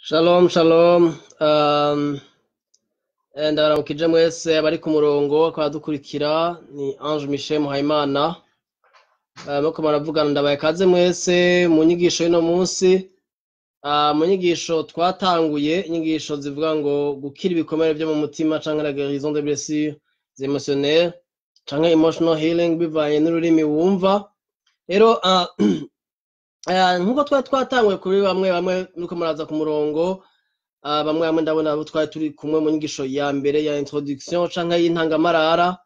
Shalom, shalom. Ndabaramukije mwese abari ku murongo abadukurikira. Ni Ange Michel Muhayimana. Muko muravugana, ndabaye kaze mwese mu nyigisho y'uno munsi. Mu nyigisho twatanguye, inyigisho zivuga ngo gukira ibikomere vyo mu mutima canke la guérison des blessures émotionnelles canke emotional healing, bivanye n'ururimi wumva. Rero nkuko twari twatanguye kuri bamwe bamwe muriko muraza ku murongo, bamwe bamwe ndabona abo twari turi kumwe mu nyigisho ya mbere ya introduction canke y'intangamarara.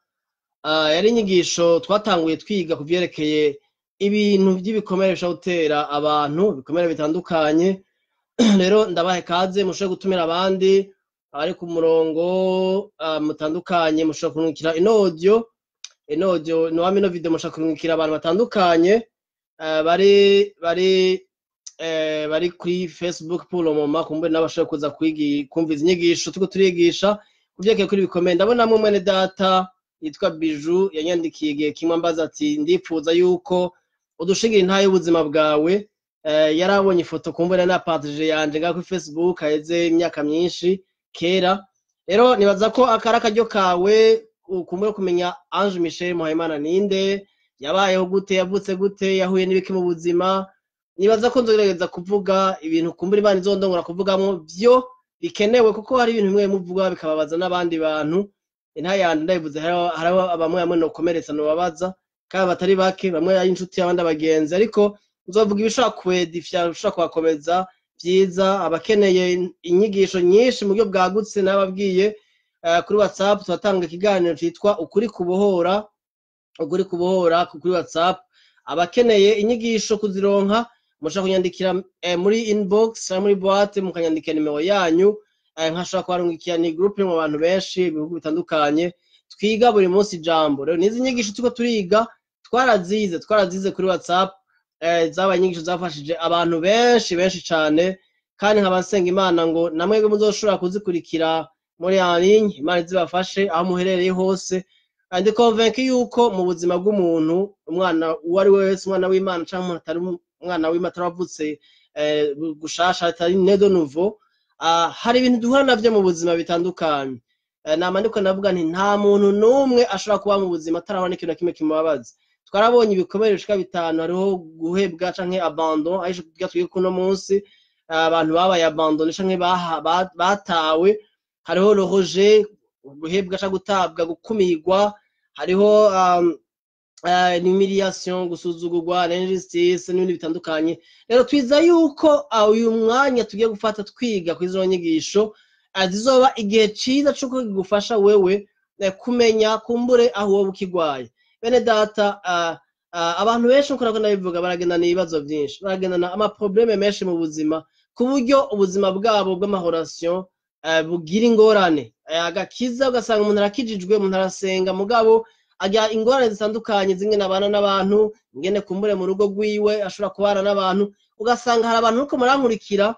Yari inyigisho twatanguye twiga ku vyerekeye ibintu vy'ibikomere bishobora gutera abantu ibikomere bitandukanye. Rero ndabahe kaze, mushobore gutumira abandi abari ku murongo mutandukanye. Mushobora kurungikira ino audio, ino audio no ino video, mushobora kurungikira abantu batandukanye bari kuri Facebook pour le moment, kumbe n'abashobora kuza kumva izi nyigisho turiko turigisha ku vyerekeye kuri bikomeye. Ndabonamwo mwene data yitwa Bijou, yanyandikiye igihe kimwe ambaza ati: "Ndipfuza yuko udushingira intahe y'ubuzima bwawe." Yarabonye ifoto kumbura na partage yanje ngaho kuri Facebook haheze imyaka myinshi kera. Rero nibaza ko akari akaryo kawe ukumbure kumenya Ange Michel Muhayimana ninde, yabayeho gute, yavutse gute, yahuye n'ibiki mu buzima. Nibaza ko nzogerageza kuvuga ibintu kumbura Imana izondongora kuvugamwo vyo bikenewe, kuko hari ibintu bimwe muvuga bikababaza n'abandi bantu. Intahe yanje ndayivuze, hariho bamwe bamwe nokomeretsa, nobabaza, kandi batari bake, bamwe ari inshuti, abandi abagenzi, ariko nzovuga ibishobora kwedifya, ibishobora kubakomeza vyiza. Abakeneye inyigisho nyinshi mu buryo bwagutse, nababwiye, kuri WhatsApp turatanga ikiganiro citwa Ukuri Kubohora, Ukuri Kubohora kuri WhatsApp. Abakeneye inyigisho kuzironka, mushobora kunyandikira muri inbox canke muri boîte, mukanyandikira nimero yanyu, nkashobora kubarungikira. Ni groupe irimwo abantu benshi, ibihugu bitandukanye, twiga buri munsi ijambo. Rero nizi nyigisho turiko turiga twarazize kuri WhatsApp, zabaye inyigisho zafashije abantu benshi benshi cane, kandi nkaba nsenga Imana ngo namwebwe muzoshobora kuzikurikira muri en ligne, Imana izibafashe aho muherereye hose. Ndi convaincu yuko mu buzima bw'umuntu, umwana uwo ari we wese, umwana w'Imana canke umuntu atari umwana w'Imana, ataravutse gushasha, atari né de nouveau, hari ibintu duhura navyo mu buzima bitandukanye. Nama ndiko ndavuga nti nta muntu n'umwe ashobora kuba mu buzima atarabona ikintu na kimwe kimubabaza. Twarabonye ibikomere bishika bitanu. Hariho guhebwa canke abandon, aho twiga kuno munsi, abantu babaye abandonnés canke batawe. Hariho le rejet, guhebwa canke gutabwa, gukumirwa. Hariho humiliation, gusuzugurwa, l'injustice n'ibindi bitandukanye. Rero twiza yuko uyu mwanya tugiye gufata twiga kuri izo nyigisho zizoba igihe ciza co kugufasha wewe kumenya kumbure aho wowe ukigwaye. Bene data, abantu benshi, nkuko nako ndabivuga, baragendana ibibazo vyinshi, baragendana ama problèmes menshi mu buzima, ku buryo ubuzima bwabo bw'ama relations bugira ingorane. Agakiza, ugasanga umuntu arakijijwe, umuntu arasenga, mugabo agira ingorane zitandukanye zingene abana n'abantu, ingene kumbure mu rugo rwiwe ashobora kubana n'abantu. Ugasanga hari abantu nuko murankurikira,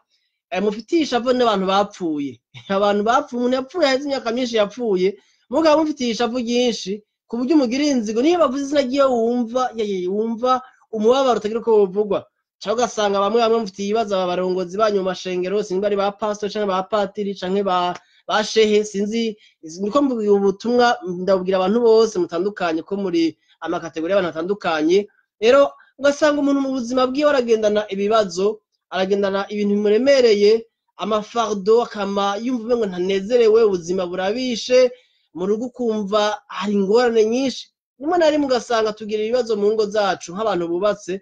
mufitiye ishavu n'abantu bapfuye, abantu bapfuye, umuntu yapfuye aheze imyaka myinshi yapfuye, mugabo mufitiye ishavu ryinshi ku buryo umugira inzigo. Niyo bavuze izina ryiwe wumva yeye, wumva umubabaro utagira uko wovugwa. Cyangwa ugasanga bamwe bamwe mufitiye ibibazo aba barongozi banyu mu mashengero, sinzi ari ba pastor canke ba patiri canke ba shehe, sinzi. Niko mvuga ubutumwa, ndabubwira abantu bose mutandukanye, ko muri ama catégories y'abantu batandukanye. Rero ugasanga umuntu mu buzima bwiwe aragendana ibibazo, aragendana ibintu bimuremereye, ama fardeaux, akama yumva umengo ntanezerewe, ubuzima burabishe, mu rugo ukumva hari ingorane nyinshi. Rimwe na rimwe ugasanga tugira ibibazo mu ngo zacu nk'abantu bubatse,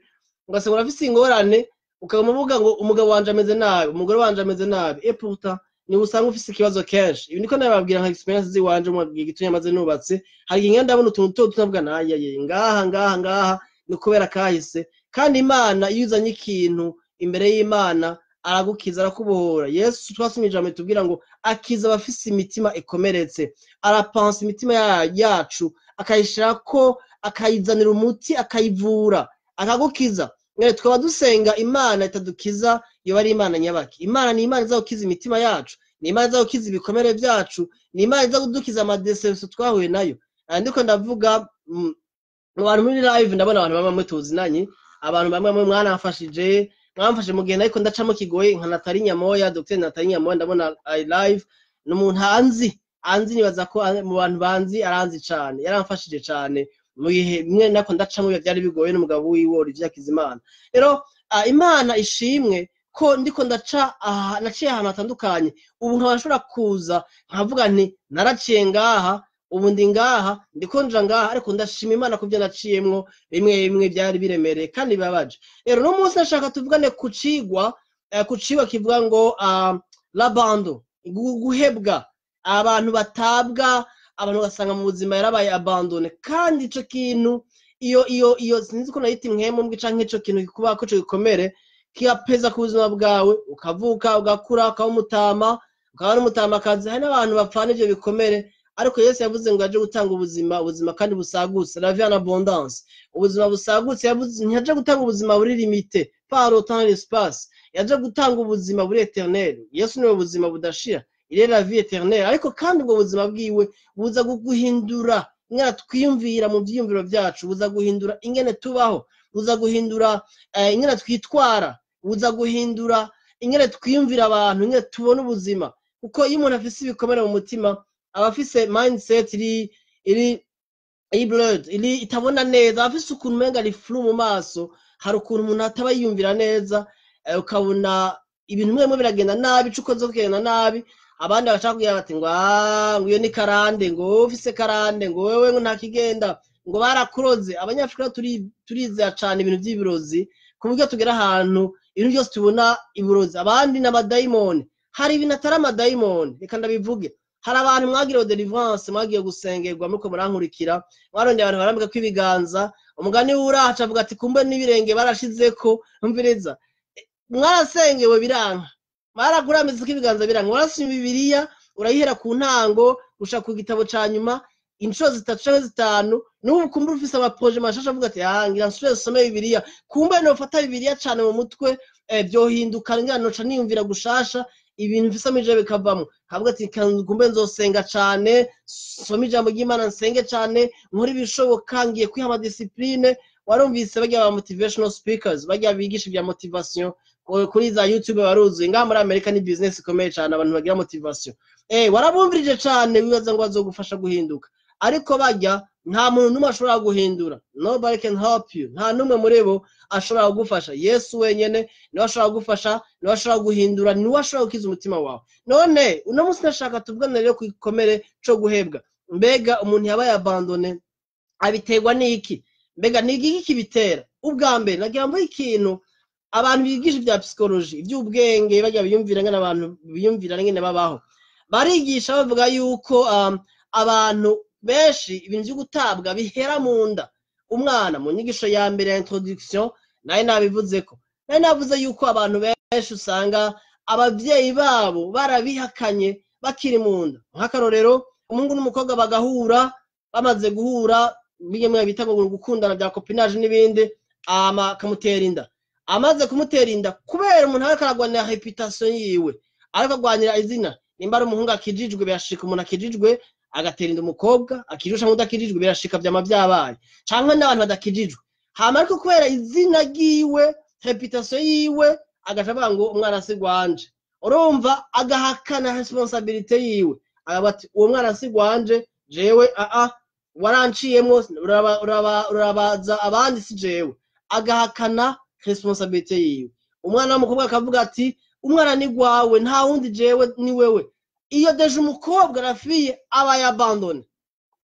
ugasanga urafise ingorane, ukaguma uvuga ngo umugabo wanje ameze nabi, umugore wanje ameze nabi, et pourtant niwe usanga ufise ikibazo kenshi. Ibi niko nababwira nka expérience ziwanje mu gihe gito maze nubatse. Hari igihe ndabona utuntu duto tunavuga naye ngaha ngaha ngaha ni kubera kahise. Kandi Imana, iyo uzanye ikintu imbere y'Imana, aragukiza, arakubohora. Yesu, twasomye ijambo tubwira ngo akiza abafise imitima ikomeretse, arapansa imitima yacu, akayishirako, akayizanira umuti, akayivura, akagukiza. Tukaba dusenga Imana itadukiza, yoba ari Imana nyabaki? Imana ni Imana iza gukiza imitima yacu, ni Imana iza gukiza ibikomere vyacu, ni Imana iza kudukiza ama déceptions twahuye nayo. Ndiko ndavuga mu bantu muri live, ndabona abantu bamwe tuzinanye, abantu bamwe bamwe mwanafashije. Mwamfashe mu gihe nariko ndacamo kigoye, nka Natali Nyamoya, Dr Natali Nyamoya, ndabona ari live, ni umuntu anzi, nibaza ko mu bantu banzi aranzi cane, yaramfashije cane mu gihe bimwe nako ndacamo byari bigoye, n'umugabo wiwe Olivier Hakizimana. Rero Imana ishimwe ko ndiko ndaca aha, naciye ahantu hatandukanye, ubu nkaba nshobora kuza nkavuga nti naraciye ngaha, ubu ndi ngaha, ndiko nja ngaha, ariko ndashima Imana ku byo naciyemwo, bimwe bimwe byari biremereye kandi bibabaje. Rero no munsi nashaka tuvugane ku cigwa kivuga ngo l'abandon, guhebwa, abantu batabwa, abantu ugasanga mu buzima yarabaye abandonné. Kandi ico kintu iyo sinzi ko nayita impwemu mbwi canke ico kintu kikuba ko ico gikomere kiyapeza ku buzima bwawe, ukavuka, ugakura, ukaba umutama, ukaba n'umutamakazi. Hari n'abantu bapfana ivyo bikomere, ariko Yesu yavuze ngo yaje gutanga ubuzima, ubuzima kandi busagutse, la vie en abondance, ubuzima busagutse. Yavuze ntiyaje gutanga ubuzima buri limité par le temps et l'espace, yaje gutanga ubuzima buri éternel. Yesu niwe buzima budashira, il est la vie éternelle. Ariko kandi ubwo buzima bwiwe buza guhindura ingene twiyumvira mu vyiyumviro vyacu, buza guhindura ingene tubaho, buza guhindura ingene twitwara, buza guhindura ingene twiyumvira abantu, ingene tubona ubuzima. Kuko iyo umuntu afise ibikomere mu mutima, aba afise mindset iri blurred, iri itabona neza, aba afise ukuntu umenga ari flou mu maso. Hari ukuntu umuntu ataba yiyumvira neza, ukabona ibintu bimwe bimwe biragenda nabi, ico ukoze kugenda nabi, abandi bashaka kugira bati ngo ngo iyo ni karande, ngo wowe ufise karande, ngo wewe ngo ntakigenda, ngo barakuroze. Abanyafurika turizera cane ibintu vy'ibirozi, ku buryo tugera ahantu ibintu byose tubona ibirozi, abandi n'amadayimoni. Hari ibintu atari amadayimoni, reka ndabivuge. Hari abantu mwagiriwe délivrance, mwagiye gusengerwa, muriko murankurikira, mwarondeye abantu barambika ko ibiganza, umugani w'urahaca avuga ati kumbe n'ibirenge barashizeko. Umviriza, mwarasengewe biranka, barakurambitse ko ibiganza biranka, warasoma Bibiliya urayihera ku ntango gushaka ku gitabo ca nyuma inshuro zitatu canke zitanu, n'ubu kumbe ufise ama projets mashasha, avuga ati ah, ngira nsubire nsome Bibiliya, kumbe nofata Bibiliya cane mu mutwe, vyohinduka, ngira noca niyumvira gushasha, ibintu mfise amije bikavamwo. Kavuga ati kumbe nzosenga cane, nsome ijambo ry'Imana, nsenge cane, nkore ibishoboka, ngiye kwiha ama discipline. Warumvise barya ba motivational speakers, barya bigisha ibya motivation kuri za YouTube, baruzuye ngaha muri Amerika, ni business ikomeye cane, abantu bagira motivation. Warabumvirije cane, wibaza ngo bazogufasha guhinduka, ariko barya nta muntu n'umwe ashobora guhindura. Nobody can help you, nta n'umwe muri bo ashobora kugufasha. Yesu wenyene niwe ashobora kugufasha, niwe ashobora guhindura, niwe ashobora gukiza umutima wawe. None uno munsi ndashaka tuvugane rero ku gikomere co guhebwa. Mbega umuntu yabaye abandonné abiterwa n'iki? Mbega ni igiki kibitera? Ubwa mbere nagira ngo ikintu abantu bigisha ibya psychologie, iby'ubwenge, bajya biyumvira ngene abantu biyumvira ngene babaho, barigisha bavuga yuko abantu benshi ibintu byo gutabwa bihera mu nda umwana. Mu nyigisho ya mbere ya introduction nayo nabivuze ko nayo navuze yuko abantu benshi usanga abavyeyi babo barabihakanye bakiri mu nda. Nk'akarorero, umuhungu n'umukobwa bagahura, bamaze guhura bimwe bita ngo gukundana bya copinage n'ibindi, ama akamutera inda. Amaze kumutera inda, kubera umuntu ariko aragwanira réputation yiwe, ariko agwanira izina, nimba ari umuhungu akijijwe, birashika umuntu akijijwe agatera inda umukobwa akijijwe canke udakijijwe, birashika, vyama vyabaye, canke n'abantu badakijijwe. Hama ariko kubera izina ryiwe, réputation yiwe, agaca avuga ngo umwana si gwanje. Urumva, agahakana responsabilité yiwe, akavuga ati uwo mwana si gwanje jewe, aa waranciyemwo, urabaza abandi, si jewe. Agahakana responsabilité yiwe. Umwana w'umukobwa akavuga ati umwana ni gwawe, nta wundi, jewe ni wewe. Iyo déjà umukobwa rafiye abaye abandonné.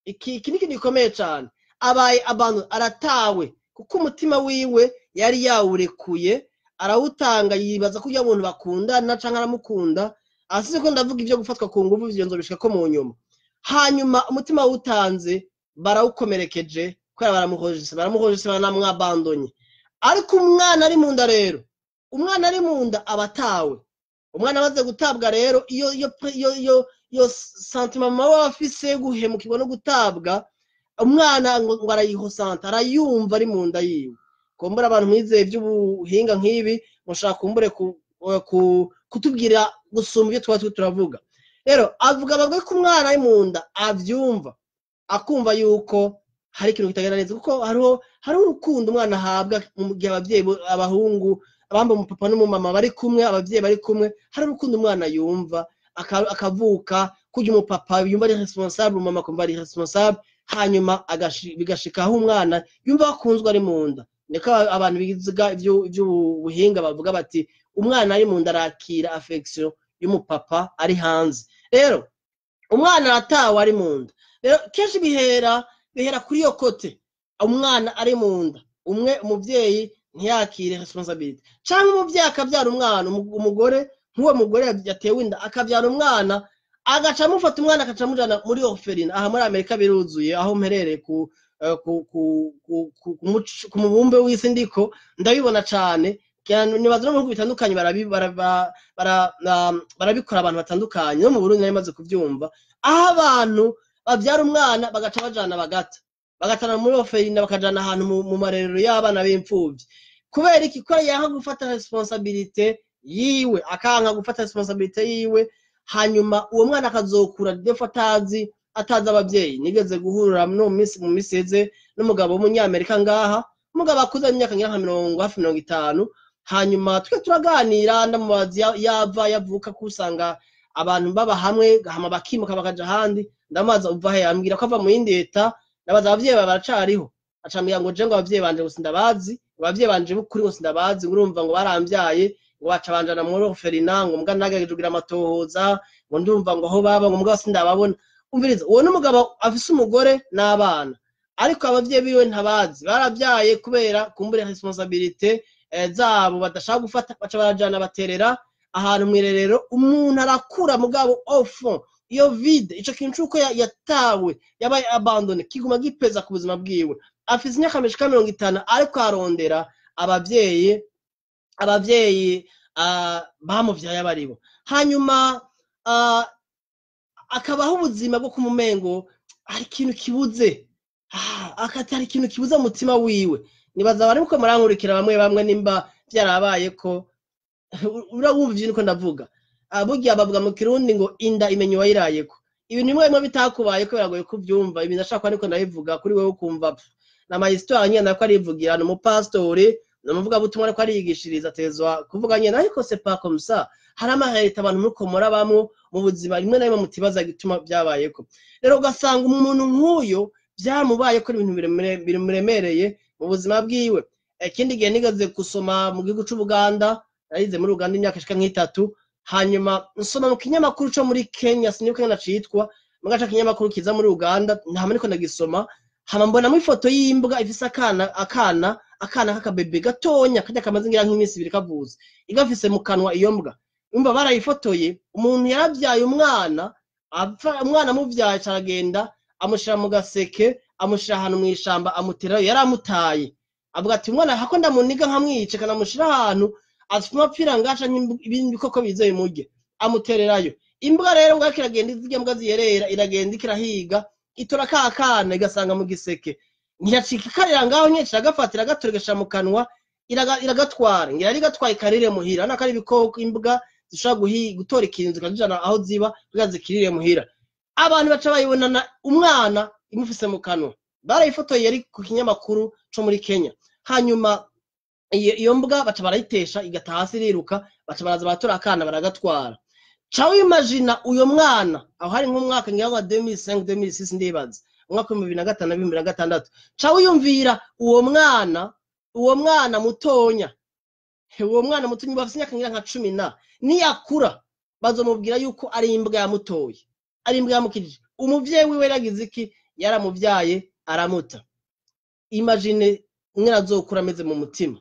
Iki ni ikintu gikomeye cane. Abaye abandonné, aratawe, kuko umutima wiwe yari yawurekuye, arawutanga, yibaza ko ujya muntu bakundana canke aramukunda. Asize ko ndavuga ivyo gufatwa ku nguvu, ivyo nzobishika ko mu nyuma. Hanyuma umutima wawutanze, barawukomerekeje kubera baramuhojese, baranamwabandonye. Ariko umwana ari mu nda rero, umwana ari mu nda aba atawe. Umwana amaze gutabwa rero, iyo sentiment mama we afise yo guhemukirwa no gutabwa, umwana ngo arayihosanta, arayumva ari mu nda yiwe. Kumbura abantu mwizeye iby'ubuhinga nk'ibi mushaka kumbure kutubwira gusumba ibyo tuba turiko turavuga. Rero avuga bavuga ko umwana ari mu nda avyumva, akumva yuko hari ikintu kitagenda neza, kuko hariho urukundo umwana ahabwa mu gihe abavyeyi abahungu abamba umupapa n'umumama bari kumwe, abavyeyi bari kumwe, hari urukundo umwana yumva akavuka kurya umupapa yumva ari responsable, umumama akumva ari responsable, hanyuma bigashika aho umwana yumva akunzwe ari mu nda. Niko abantu biga ivy'ubuhinga bavuga bati umwana ari mu nda arakira affection y'umupapa ari hanze. Rero umwana aratawe ari mu nda. Rero kenshi bihera kuri iyo côté, umwana ari mu nda, umwe umuvyeyi ntiyakire responsabilité, canke umuvyeyi akavyara umwana, umugore nk'uwo mugore yatewe inda akavyara umwana, agaca amufata umwana agaca amujana muri orphelinat. Aha muri Amerika biruzuye, aho mperereye ku mubumbe w'isi ndiko ndabibona cane. Nibaza no mu bihugu bitandukanye barabikora abantu batandukanye, no mu Burundi nari maze kuvyumva, aho abantu bavyara umwana bagaca bajana bagatana muri orphelinat, bakajana ahantu mu marerero y'abana b'imfuvyi. Kubera iki? Kubera yanka gufata responsabilité yiwe, akanka gufata responsabilité yiwe, hanyuma uwo mwana akazokura des fois atazi abavyeyi. Nigeze guhura no mu minsi iheze n'umugabo w'umunyamerika ngaha, umugabo akuze imyaka ngira nka mirongo, hafi 50. Hanyuma twe turaganira, ndamubaza yava yavuka, ko usanga abantu baba hamwe hama bakimuka bakaja ahandi. Ndamubaza uva he, ambwira ko ava mu yindi État. Ndabaza abavyeyi bawe baracariho, acambwira ngo je ngo abavyeyi banje gusa ndabazi, ngo abavyeyi banje b'ukuri ngo sindabazi, ngo urumva ngo baramvyaye, ngo baca banjana muri orphelinat, ngo mbwa nagerageje kugira amatohoza, ngo ndumva ngo aho baba, ngo mbwa sindababona. Umviriza, uwo n'umugabo afise umugore n'abana, ariko abavyeyi biwe ntabazi, baravyaye kubera kumbure responsabilité zabo badashaka gufata, baca barajana baterera ahantu mw'irerero. Umuntu arakura, mugabo au fond iyo vide, ico kintu c'uko yatawe, yabaye abandonné, kiguma gipeza ku buzima bwiwe. Afise imyaka mishika 50, ariko arondera abavyeyi bamuvyaye abaribo. Hanyuma akabaho ubuzima bwo kumumengo hari ikintu kibuze, akati hari ikintu kibuze mu mutima wiwe. Nibaza bari muko murankurikira bamwe bamwe, nimba vyarabaye ko urabumva ivyo niko ndavuga. Burya bavuga mu Kirundi ngo inda imenya uwayirayeko. Ibintu bimwe bimwe bitakubaye ko biragoye kuvyumva. Ibintu ndashaka kuba niko ndabivuga kuri wewe ukumva pfu. Nama histoire nyene nako arivugira, ni umupasitori, ni umuvugabutumwa, ariko arigishiriza, atezwa kuvuga nyene, ariko c'est pas comme ça. Hari amaherita abantu muriko murabamwo mu buzima rimwe na rimwe mutibaza igituma vyabayeko. Rero ugasanga umuntu nk'uyo vyamubayeko, ibintu bimuremereye mu buzima bwiwe. Ikindi gihe nigeze gusoma mu gihugu c'Ubuganda, narize muri Uganda imyaka ishika nk'itatu, hanyuma nsoma mu kinyamakuru co muri Kenya, sinibuka ingene citwa, mugaca kinyamakuru kiza muri Uganda, ntama niko ndagisoma, hama mbonamo ifoto y'imbwa ifise akana k'akabebe gatonya, karya kamaze ngira nk'iminsi 2 kavutse, igafise mu kanwa iyo mbwa. Umva, barayifotoye, umuntu yaravyaye umwana, apfa umwana amuvyaye caragenda amushira mu gaseke, amushira ahantu mw'ishamba, amuterayo, yaramutaye. Avuga ati umwana hako ndamuniga nkamwica, kanamushira ahantu atuma apfira ngaca, ibindi bikoko bize bimurye, amutererayo. Imbwa rero ngo kiragenda, izirya mbwa ziyerera, iragenda ikirahiga, itora ka kana igasanga mu giseke, ntiyacika ikarira ngaho nyene, iragafata iragatora igashira mu kanwa, iragatwara, ngira yari ikarire muhira. Urabona ko ari ibikoko, imbwa zishobora gutora ikintu zikakijana aho ziba kugira zikirire muhira. Abantu baca bayibonana umwana imufise mu kanwa, barayifotoye, yari ku kinyamakuru co muri Kenya. Hanyuma iyo mbwa baca barayitesha, igata hasi iriruka, baca baraza baratora akana baragatwara. Ca wimagina uyo mwana aho hari nk'umwaka ngira wa 2005, 2006, ndibaza umwaka wa 2005 na 2006. Ca wiyumvira uwo mwana mutonya, uwo mwana mutonya bafise imyaka ngira nka 10 na niyakura bazomubwira yuko ari imbwa yamutoye, ari imbwa yamukijije. Umuvyeyi wiwe yaragize iki? Yaramuvyaye aramuta. Imagine umwana azokura ameze mu mutima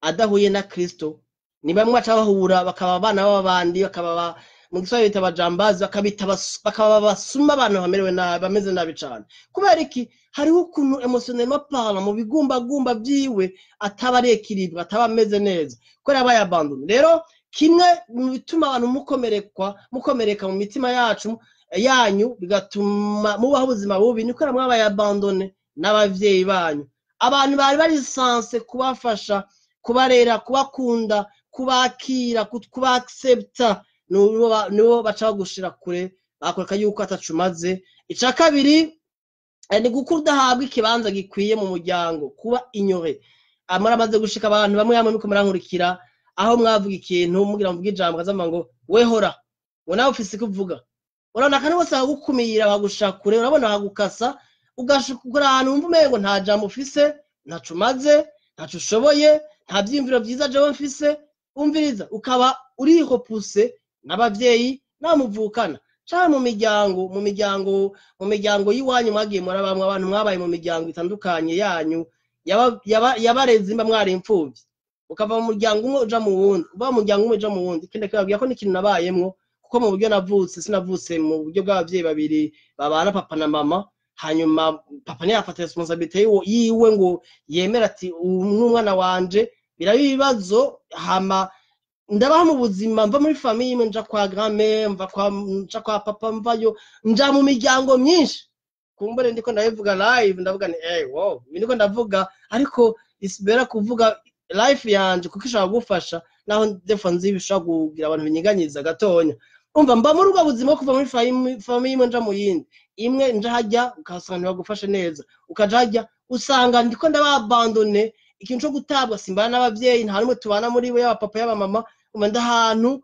adahuye na Kristo. Ni bamwe baca bahura bakaba abana b'abandi, bakaba mu Giswahili bita abajambazi, bakabita bakaba abasuma, abantu bamerewe nabi, bameze nabi cane. Kubera iki? Hariho ukuntu émotionnellement parlant, mu bigumbagumba vyiwe ataba ari équilibré, ataba ameze neza kubera yabaye abandonné. Rero kimwe mu bituma abantu mukomerekwa, mukomereka mu mitima yacu yanyu, bigatuma mubaho ubuzima bubi, ni kubera mwabaye abandonné n'abavyeyi banyu, abantu bari bari censés kubafasha, kubarera, kubakunda, kubakira, kuba accepta. Nibo baca bagushira kure, bakwereka yuko atacumaze. Ica kabiri ni gukura udahabwa ikibanza gikwiye mu muryango, kuba ignoré. Muramaze gushika abantu bamwe bamwe muko murankurikira, Aho mwavuga ikintu, mugira muvuge ijambo, akazama ngo wehora, ngo nawe ufise iko uvuga. Urabona akantu bose bagukumira, bagushira kure, urabona bagukasa, ugashikura ahantu wumva umengo nta jambo ufise, ntaco umaze, ntaco ushoboye, nta vyiyumviro vyiza jewe mfise. Umviriza, ukaba urihopuse n'abavyeyi n'abamuvukana, canke mu miryango y'iwanyu mwagiye murabamwe, abantu mwabaye mu miryango itandukanye yanyu yabareze, imba mwari imfuvyi, ukava mu muryango umwe uja mu wundi, uva mu muryango umwe uja mu wundi. Ikindi kibabwira ko n'ikintu nabayemwo, kuko mu buryo navutse, sinavutse mu buryo bw'abavyeyi babiri babana, papa na mama. Hanyuma papa ntiyafata responsabilité yiwe ngo yemere ati uyu n'umwana wanje, biraba ibibazo. Hama ndabaho mu buzima, mva muri famille imwe nja kwa grand-mère, mva kwa nja kwa papa, mvayo nja mu miryango myinshi. Kumbure ndiko ndabivuga live, ndavuga ni wow, ibi ndiko ndavuga, ariko isibera kuvuga life yanje kuko ishobora gufasha, naho defo nzi bishobora kugira abantu binyiganyiza gatonya. Umva, mba muri ubwo buzima bwo kuva muri famille imwe nja mu yindi, imwe nja hajya ukasanga ntibagufashe neza, ukaja hajya usanga ndiko ndababandone. Ikintu co gutabwa, simbana n'abavyeyi, nta n'umwe tubana muri bo, yaba papa yaba mama. Umva, ndahantu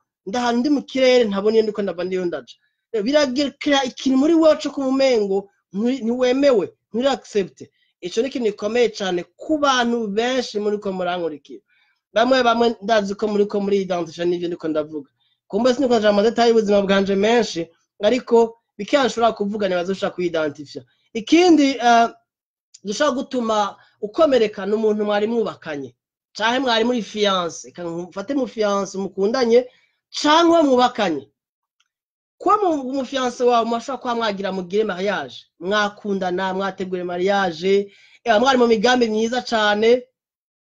ndi mu kirere, ntabona iyo ndiko ndava ndiyo ndaja. Rero biragira ikintu muri wewe co kumumengo ntiwemewe, nturi accepté. Ico ni ikintu gikomeye cane ku bantu benshi muriko murankurikira. Bamwe bamwe ndazi ko muriko muriyidentifia n'ivyo ndiko ndavuga. Kumbe siniko ndaja mu ma détails y'ubuzima bwanje menshi, ariko bikeya nshobora kuvuga nibaza ushobora kuyidentifia. Ikindi gishobora gutuma ukomereka ni umuntu mwari mwubakanye canke mwari muri fiancé. Mufate mu fiancé mukundanye canke uwo mwubakanye. Kuba mu fiancé wawe, mwashobora kuba mwagira mugire mariage, mwakundana, mwategure mariage, ewa mwari mu migambi myiza cane,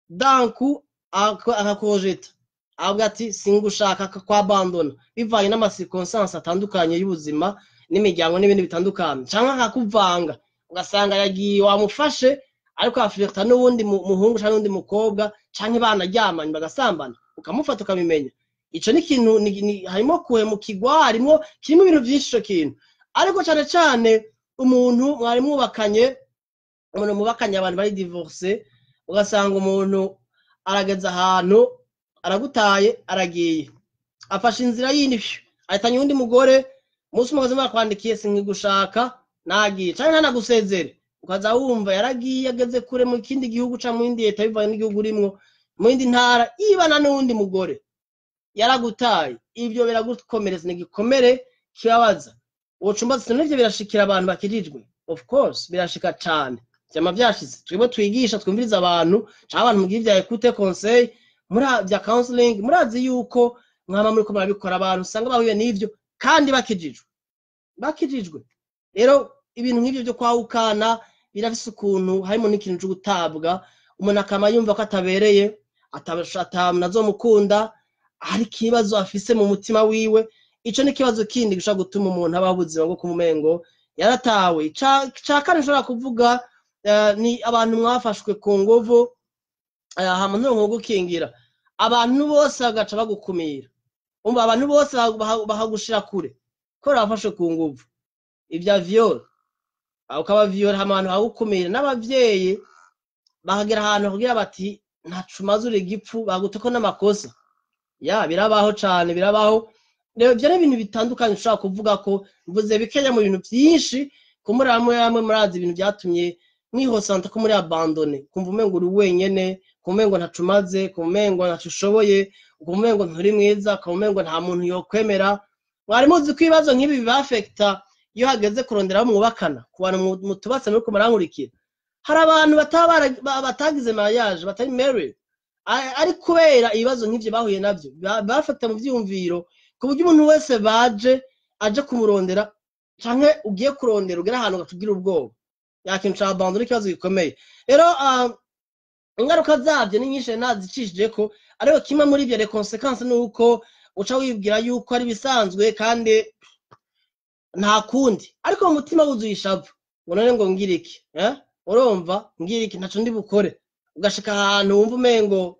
danku akakojeta, avuga ati singushaka, akakwabandona bivanye n'ama circonstances atandukanye y'ubuzima n'imiryango n'ibindi bitandukanye, canke akakuvanga, ugasanga yagiye wamufashe ariko aflirta n'uwundi muhungu canke n'uwundi mukobwa, canke banaryamanye bagasambana, ukamufata ukabimenya. Ico ni ikintu harimo kuhemukirwa, harimo kirimo ibintu vyinshi ico kintu. Ariko cane cane umuntu mwari mwubakanye, umuntu mubakanye, abantu bari divorcé, ugasanga umuntu arageze ahantu aragutaye, aragiye, afashe inzira yindi, fyu, ahitanye uwundi mugore. Umunsi umwe bakwandikiye sinkigushaka, nagiye, canke ntanagusezere, ukaza wumva yaragiye, ageze kure mu kindi gihugu canke mu yindi leta bivanye n'igihugu urimwo, mu yindi ntara, yibana n'uwundi mugore, yaragutaye. Ivyo biragukomeretsa, ni igikomere kibabaza. Wocumba nivyo birashikira abantu bakijijwe? Of course birashika cane, vyama vyashitse. Twebwe twigisha, twumviriza abantu, canke abantu mugira ivya écoute conseil, muri vya counseling, murazi yuko mwama muriko murabikora, abantu usanga bahuye n'ivyo kandi bakijijwe, bakijijwe. Rero ibintu nk'ivyo vyo kwahukana birafise ukuntu harimo n'ikintu co gutabwa, umuntu akama yumva ko atabereye, atanazomukunda, hari ikibazo afise mu mutima wiwe. Ico ni ikibazo kindi gishobora gutuma umuntu abaho ubuzima bwo kumumengo yaratawe. Ica kane nshobora kuvuga ni abantu mwafashwe ku nguvu, hama nturonke gukingira, abantu bose bagaca bagukumira. Umva, abantu bose bakagushira kure kubera wafashwe ku nguvu, ivya viol, ukaba violé, hama abantu bakagukumira, n'abavyeyi bakagera ahantu bakubwira bati ntaco umaze, uri igipfu, baguteko n'amakosa. Ya, birabaho cane, birabaho. Rero ivyo ni ibintu bitandukanye ushobora kuvuga ko mvuze bikeya mu bintu vyinshi. Kumuri hamwe hamwe murazi ibintu vyatumye mwihosanta ko muri abandonné, kumva umengo uri wenyene, kumva umengo ntaco umaze, kumva umengo ntaco ushoboye, kumva umengo nturi mwiza, kumva umengo nta muntu yokwemera. Mwari muzi ko ibibazo nk'ibi bibafekta iyo hageze kurondera abo mwubakana? Ku bantu mutubatse muriko murankurikira, hari abantu bataba batagize mariage, batari married, ari kubera ibibazo nk'ivyo bahuye navyo bafata mu vyiyumviro, ku buryo umuntu wese baje aje kumurondera canke ugiye kurondera, ugera ahantu ugaca ubwoba. Ya kintu ca abandon, ikibazo gikomeye. Rero ingaruka zavyo ni nyinshi, nazicishijeko, ariko kimwe muri ivyo, les conséquences, ni uko uca wibwira yuko ari bisanzwe kandi nta kundi, ariko mu mutima wuzuye ishavu, ngo none ngo ngira iki, eh? Urumva ngira iki, ntaco ndi bukore. Ugashika ahantu wumva umengo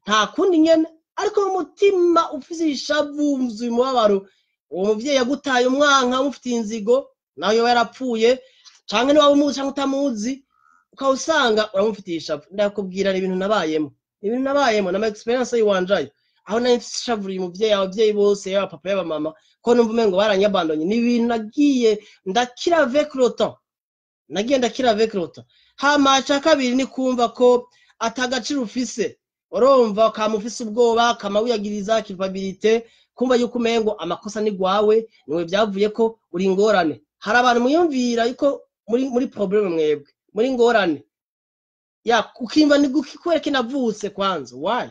nta kundi nyene, ariko mu mutima ufise ishavu, wuzuye umubabaro. Uwo muvyeyi yagutaye umwanka, umufitiye inzigo, nawe yoba yarapfuye, canke niwaba umuzi canke utamuzi, ukaba usanga uramufitiye ishavu. Ndakubwira, ni ibintu nabayemo, ni ibintu nabayemo n'ama expérience yiwanje ayo. Aho nari nshavuriye umuvyeyi, abavyeyi bose, yaba papa yaba mama, ko numva umengo baranyabandonye. Ni ibintu nagiye ndakira avec le temps, nagiye ndakira avec le temps. Hama ica kabiri ni kumva ko atagaciro ufise. Urumva kama ufise ubwoba, kama wiyagiriza, culpabilité, kumva yuko umengo amakosa ni gwawe, niwe byavuye ko uri ingorane. Hari abantu mwiyumvira yuko muri problème, mwebwe muri ngorane ya ukimva ni guki, kubera ko navutse kwanza, why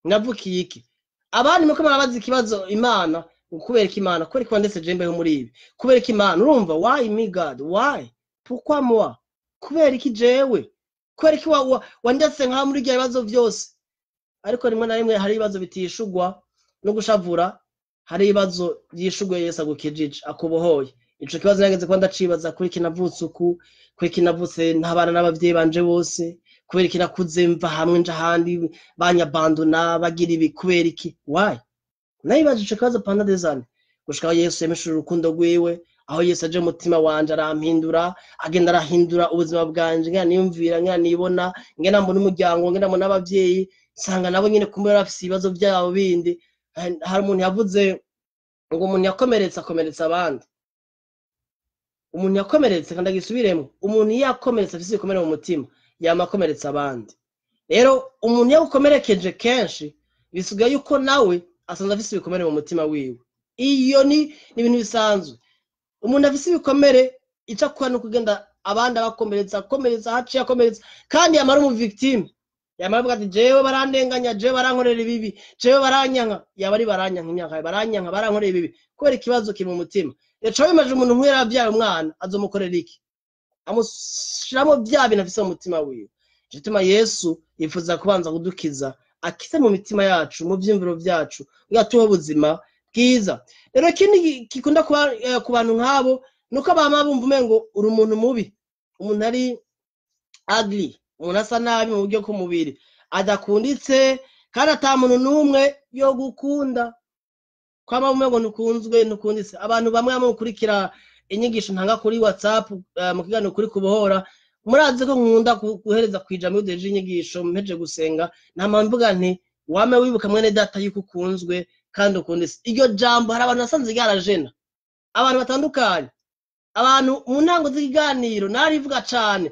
navukiye iki? Abandi muko murabaza ikibazo Imana, kubera ko Imana, kubera ko ndetse je mbeho muri ibi, kubera ko Imana, urumva, why me God, why, pourquoi moi, kubera iki jewe, kubera iki wandetse nka muri ibyo bibazo byose? Ariko rimwe na rimwe hari ibibazo bitishugwa no gushavura, hari ibibazo byishugwe Yesu agukijije, akubohoye. Ico kibazo nageze kuba ndacibaza: kuri iki navutse uku? Kuri iki navutse ntabana n'abavyeyi banje bose? Kubera iki nakuze mva hamwe nja ahandi, banyabandona, bagira ibi? Kubera iki? Why? Nayibaje ico kibazo pendant des années, gushika aho Yesu yamishura urukundo rwiwe, aho Yesu aje mu mutima wanje, arampindura, agenda arahindura ubuzima bwanje, ngena niyumvira, ngena nibona, ngena mbona umuryango, ngena mbona abavyeyi, nsanga nabo nyene kumbe bafise ibibazo vyabo bindi. Hari umuntu yavuze ngo umuntu yakomeretse akomeretsa abandi. Umuntu yakomeretse, kandi agisubiremo, umuntu iyo yakomeretse, afise ibikomere mu mutima, yama akomeretsa abandi. Rero umuntu iyo agukomerekeje kenshi, bisigaye yuko nawe asanzwe afise ibikomere mu mutima wiwe. Iyo ni ibintu bisanzwe. Umuntu afise ibikomere, ico akora ni ukugenda abandi abakomeretsa, akomeretsa, haciye akomeretsa, kandi yamara umu victime, yamara avuga ati: "Jewe barandenganya, jewe barankorera ibibi, jewe baranyanka." Yaba ari baranyanka imyaka, baranyanka, barankorera ibibi, kubera ikibazo kiri mu mutima. Rero wimaje umuntu nk'uyu yarabyaye umwana, azomukorera iki? Amushiramo bya bintu afise mu mutima wiwe. Nico gituma Yesu yifuza kubanza kudukiza, akize mu mitima yacu, mu vyiyumviro vyacu, kugira tubeho ubuzima bwiza. Rero ikindi gikunda kuba ku bantu nk'abo nuko bama bumva umengo uri umuntu mubi, umuntu ari ugly, umuntu asa nabi mu buryo bw'umubiri, adakunditse, kandi ata muntu n'umwe yo gukunda. Kwama umengo ntukunzwe, ntukunditse. Abantu bamwe bamwe mukurikira inyigisho ntanga kuri WhatsApp, mu kiganiro kuri kubohora, murazi ko nkunda guhereza kwijambo. Iyo duhejeje inyigisho, mpeje gusenga, nta mpamvu mvuga nti: "Wame wibuka, mwene data, yuko ukunzwe kandi ukunditse." Iryo jambo hari abantu nasanze ryarajena abantu batandukanye. Abantu mu ntango z'ikiganiro narivuga cane.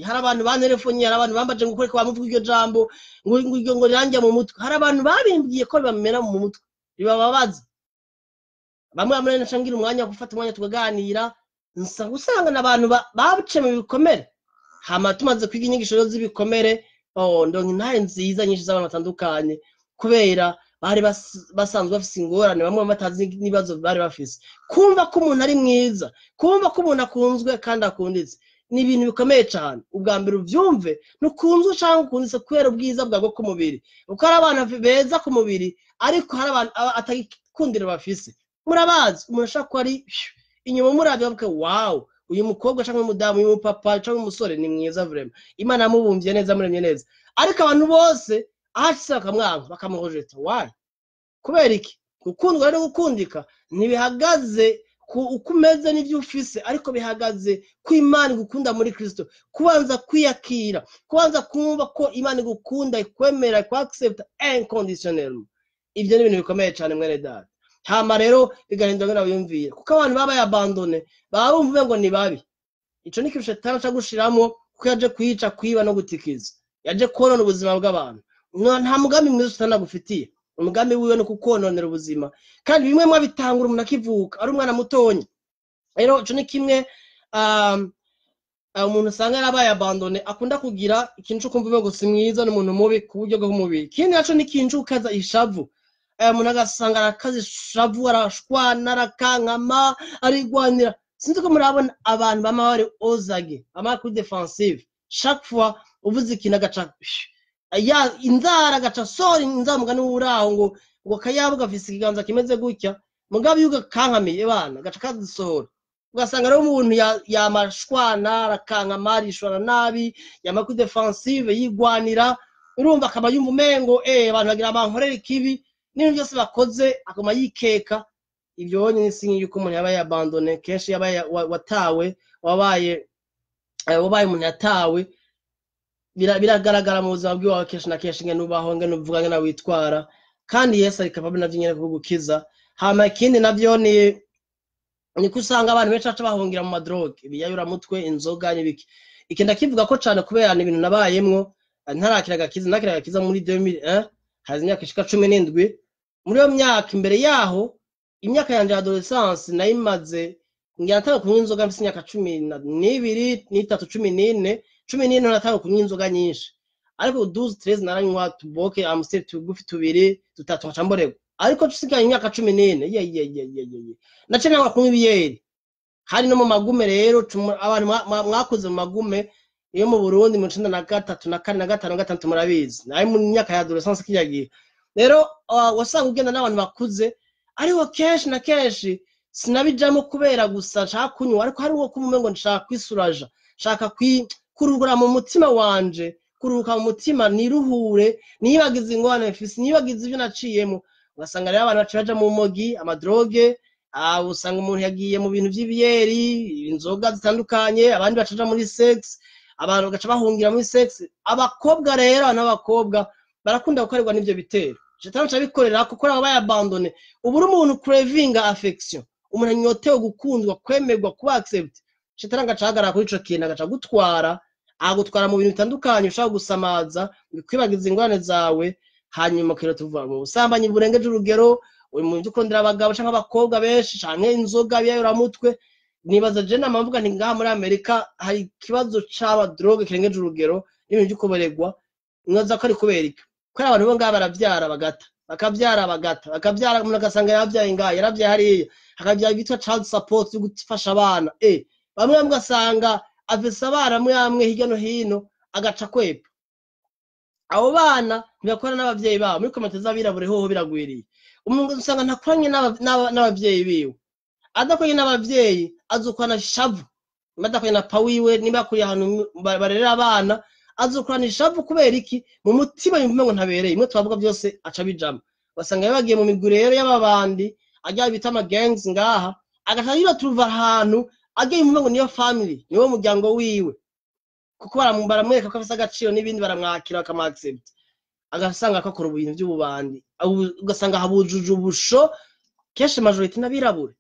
Hari abantu banterefonye, hari abantu bambaje ngo ukore ko bamuvuga iryo jambo, ngo iryo ngo riranjya mu mutwe. Hari abantu babimbwiye ko ribamera mu mutwe, ribababaza. Bamwe bamwe naca ngira umwanya wo gufata umwanya tukaganira, nsa usanga n'abantu baciye mu bikomere. Hama tumaze kwiga inyigisho rero z'ibikomere, oh, ndonka intahe nziza nyinshi z'abantu batandukanye, kubera bari basanzwe bafise ingorane, bamwe batazi n'ibibazo bari bafise. Kumva ko umuntu ari mwiza, kumva ko umuntu akunzwe kandi akunditse, ni ibintu bikomeye cane. Ubwa mbere uvyumve, ntukunzwe canke ukunditse kubera ubwiza bwawe ku mubiri, kuko hari abantu beza ku mubiri, ariko hari abantu atagikundiro bafise. Murabazi, umuntu ashobora kuba ari inyuma, muravye bavuga: "Wow, uyu mukobwa canke umudamu, uyu mupapa canke umusore ni mwiza vraiment, Imana yamubumvye neza, amuremye neza." Ariko abantu bose ahashitse bakamwanka, bakamurejeta. Why? Kubera iki? Gukundwa no gukundika ntibihagaze ku uko umeze n'ivyo ufise, ariko bihagaze ko Imana igukunda muri Kristo. Kubanza kwiyakira, kubanza kumva ko Imana igukunda, ikwemera, ikwaccepta inconditionnellement, ivyo ni ibintu bikomeye cane, mwene data. Hama rero bigahindura ngene wiyumvira, kuko abantu baba abandonnés baba bumva ngo ni babi. Ico ni ikintu shetani aca gushiramwo, kuko yaje kwica, kwiba no gutikiza, yaje konona ubuzima bw'abantu. Nta mugambi mwiza shetani agufitiye. Umugambi wiwe ni ukukononera ubuzima, kandi bimwe mwabitangura umuntu akivuka, ari umwana mutonya. Rero ico ni kimwe umuntu usanga yarabaye abandonné akunda kugira ikintu co kumva umengo si mwiza, n'umuntu mubi ku buryo bw'umubiri. Ikindi naco ni ikintu co gukaza ishavu. Umuntu agasanga arakaza ishavu, arashwana, arakankama, arigwanira. Sinzi ko murabona abantu bama bari ozage, bama kuri défensive. Chaque fois uvuze ikintu agaca ya inzara, agaca sora inzara. Mugani wuraho ngo kayabu gafise ikiganza kimeze gutya, mugabo iyo ugakankamiye bana gaca kazisohora. Ugasanga rero umuntu yamashwana, arakankama, arishwana nabi, yama kuri défensive, yigwanira. Urumva akaba yumva umengo abantu bagira bankorera ikibi, n'ibintu byose bakoze akaba yikeka. Ibyo wonyine si yuko umuntu yaba yabandonné kenshi, yaba watawe, wabaye wabaye umuntu yatawe. Biragaragara mu buzima bw'iwawe kenshi na kenshi, ingene ubaho, ingene uvuga, ingene witwara. Kandi Yesu ari capable navyo nyene kugukiza. Hama ikindi navyo ni ko usanga abantu benshi baca bahungira mu madroge, ibiyayuramutwe, inzoga n'ibiki. Iki ndakivuga ko cane kubera ni ibintu nabayemwo ntarakira agakiza. Nakira agakiza muri 2001, haza imyaka ishika 17. Muri iyo myaka imbere yaho, imyaka yanje ya adolescence nayimaze ngira natanga kunywa inzoga mfise imyaka 12, 13, 14. 14 natanga kunywa inzoga nyinshi, ariko 12, 13 naranywa tuboke Amstel tugufi tubiri, dutatu, nkaca mborerwa. Ariko tusigaye imyaka 14, ye ye ye ye ye ye, naciye nangwa kunywa ibiyeri. Hari no mu magume rero, abantu mwakuze mu magume iyo mu Burundi mu 93 na 4 na 5 na 6, murabizi nayo mu myaka ya adolescence kirya gihe rero, wasanga ugenda n'abantu bakuze. Ariko kenshi na kenshi sinabijamo kubera gusa nshaka kunywa, ariko hari uwo kumva ngo nshaka kwisuraja, nshaka kuruhura mu mutima wanje, kuruhuka mu mutima, niruhure, nibagize ingorane mfise, nibagize ibyo naciyemo. Ugasanga rero abantu baca baja mu mogi, amadroge, usanga umuntu yagiye mu bintu vy'ibiyeri, inzoga zitandukanye, abandi bacaja muri sex, abantu bagaca bahungira muri sex. Abakobwa rero, abantu b'abakobwa barakunda gukorerwa n'ivyo bitero. Shetani aca abikorera kuko aba bayabandone. Ubu uri umuntu cravinga affection, umuntu anyotewe gukundwa, kwemerwa, kuba accept. Shetani agaca ahagarara kuri ico kintu, agaca agutwara, agutwara mu bintu bitandukanye ushobora gusamaza, bikwibagiza ingorane zawe. Hanyuma ukira tuva mu busambanyi burengeje urugero, uri mu byo kurondera abagabo canke abakobwa benshi, canke inzoga, biyayuramutwe. Nibaza je nama mvuga nti ngaha muri Amerika hari ikibazo c'aba drogue kirengeje urugero n'ibintu vyo kuboregwa. Mwaza ko ari kubera iki? Kubera abantu bo ngaha baravyara bagata, bakavyara bagata, bakavyara, umuntu agasanga yaravyaye ngaha, yaravyaye hariya, hakavyara ibyitwa child support yo gufasha abana. Bamwe bamwe ugasanga afise abana amwe amwe hirya no hino, agaca kwepa abo bana, ntibakora n'abavyeyi babo. Muri communauté z'abirabure hoho biragwiriye. Umuntu usanga ntakoranye n'abavyeyi biwe. Adakoranye n'abavyeyi azokorana ishavu. Niba adakoranye na pa wiwe, niba yakuriye ahantu barerera abana, azokorana ishavu. Kubera iki? Mu mutima yumva ngo ntabereye. Imwe twavuga byose aca bijamo. Basanga bagiye mu migwi rero y'ababandi ajya bita ama gangs ngaha, agaca yiraturuva ahantu agiye yumva ngo niyo family, niwo muryango wiwe, kuko baramwereka ko afise agaciro n'ibindi, baramwakira, bakamu accept, agasanga ko akora ibintu by'ububandi. Ugasanga habujuje ubusho kenshi majorité n'abirabure.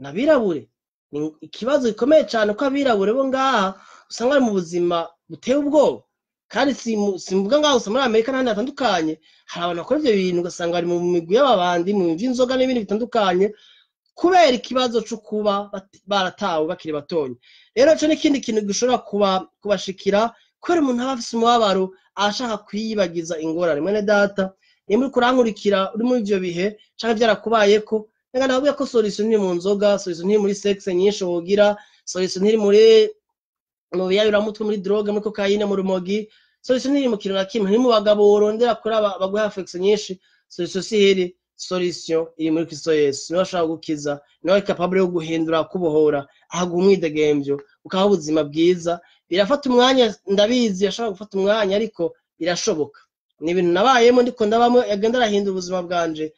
N'abirabure ni ikibazo gikomeye cyane, ko abirabure bo ngaha usanga bari mu buzima buteye ubwoba. Kandi simvuga ngaho gusa, muri Amerika n'ahandi hatandukanye hari abantu bakora ivyo bintu, ugasanga bari mu migwi y'ababandi, mu vy'inzoga n'ibindi bitandukanye, kubera ikibazo co kuba baratawe bakiri batonya. Rero ico n'ikindi kintu gishobora kubashikira, kubera umuntu aba afise umubabaro, ashaka kwiyibagiza ingorane. Mwene data, nimba uriko urankurikira uri muri ivyo bihe canke vyarakubayeko, reka ndababwira ko solution ntiri mu nzoga, solution ntiri muri sex nyinshi wogira, solution ntiri mu biyayuramutwe, muri drogue, muri cocaine, mu rumogi. Solution ntiri mu kintu na kimwe, ntiri mu bagabo worondera kuri aba baguha affection nyinshi. Solution si iri, solution iri muri Kristo Yesu. Niwe ashobora gukiza, niwe ari capable yo guhindura, kubohora, ahaguha umwidegemvyo, ukaha ubuzima bwiza. Birafata umwanya, ndabizi, ashobora gufata umwanya, ariko birashoboka. Ni ibintu nabayemo, ndiko ndabamo, yagenda arahindura ubuzima bwanje.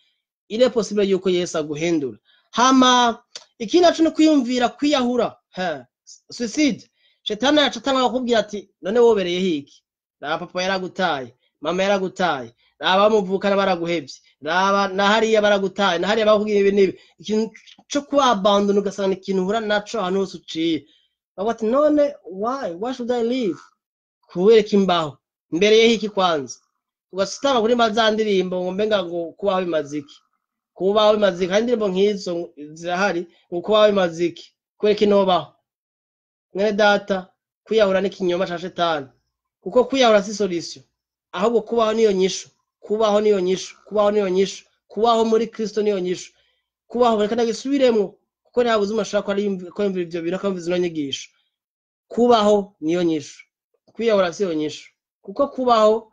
Il est possible yuko Yesu aguhindura. Hama ikindi naco ni kwiyumvira kwiyahura, ha suicide. Shetani yaca atanga kukubwira ati: "None wobereyeho iki? Raba papa yaragutaye, mama yaragutaye, raba muvukana baraguhevye, raba na hariya baragutaye, na hariya bakubwiye ibi n'ibi." Ikintu co kuba abandon, ugasanga ni ikintu uhura naco ahantu hose uciye. Bavuga ati: "None why should I live? Kubera iki mbaho? Mbereyeho iki kwanza?" Ugasitama kuri za ndirimbo ngo mbenga ngo kubaho bimaze iki, kubaho bimaze iki? Hari indirimbo nk'izo zirahari, ngo kubaho bimaze iki, kubera iki nobaho? Mwene data, kwiyahura n'ikinyoma ca shetani, kuko kwiyahura si solution. Ahubwo kubaho niyo nyishu, kubaho niyo nyishu, kubaho niyo nyishu, kubaho muri Kristo niyo nyishu. Kubaho, reka ndagisubiremwo, kuko nta buzima ashobora ko yumvira ivyo bintu, akumva izo nyigisho. Kubaho niyo nyishu, kwiyahura si yo nyishu, kuko kubaho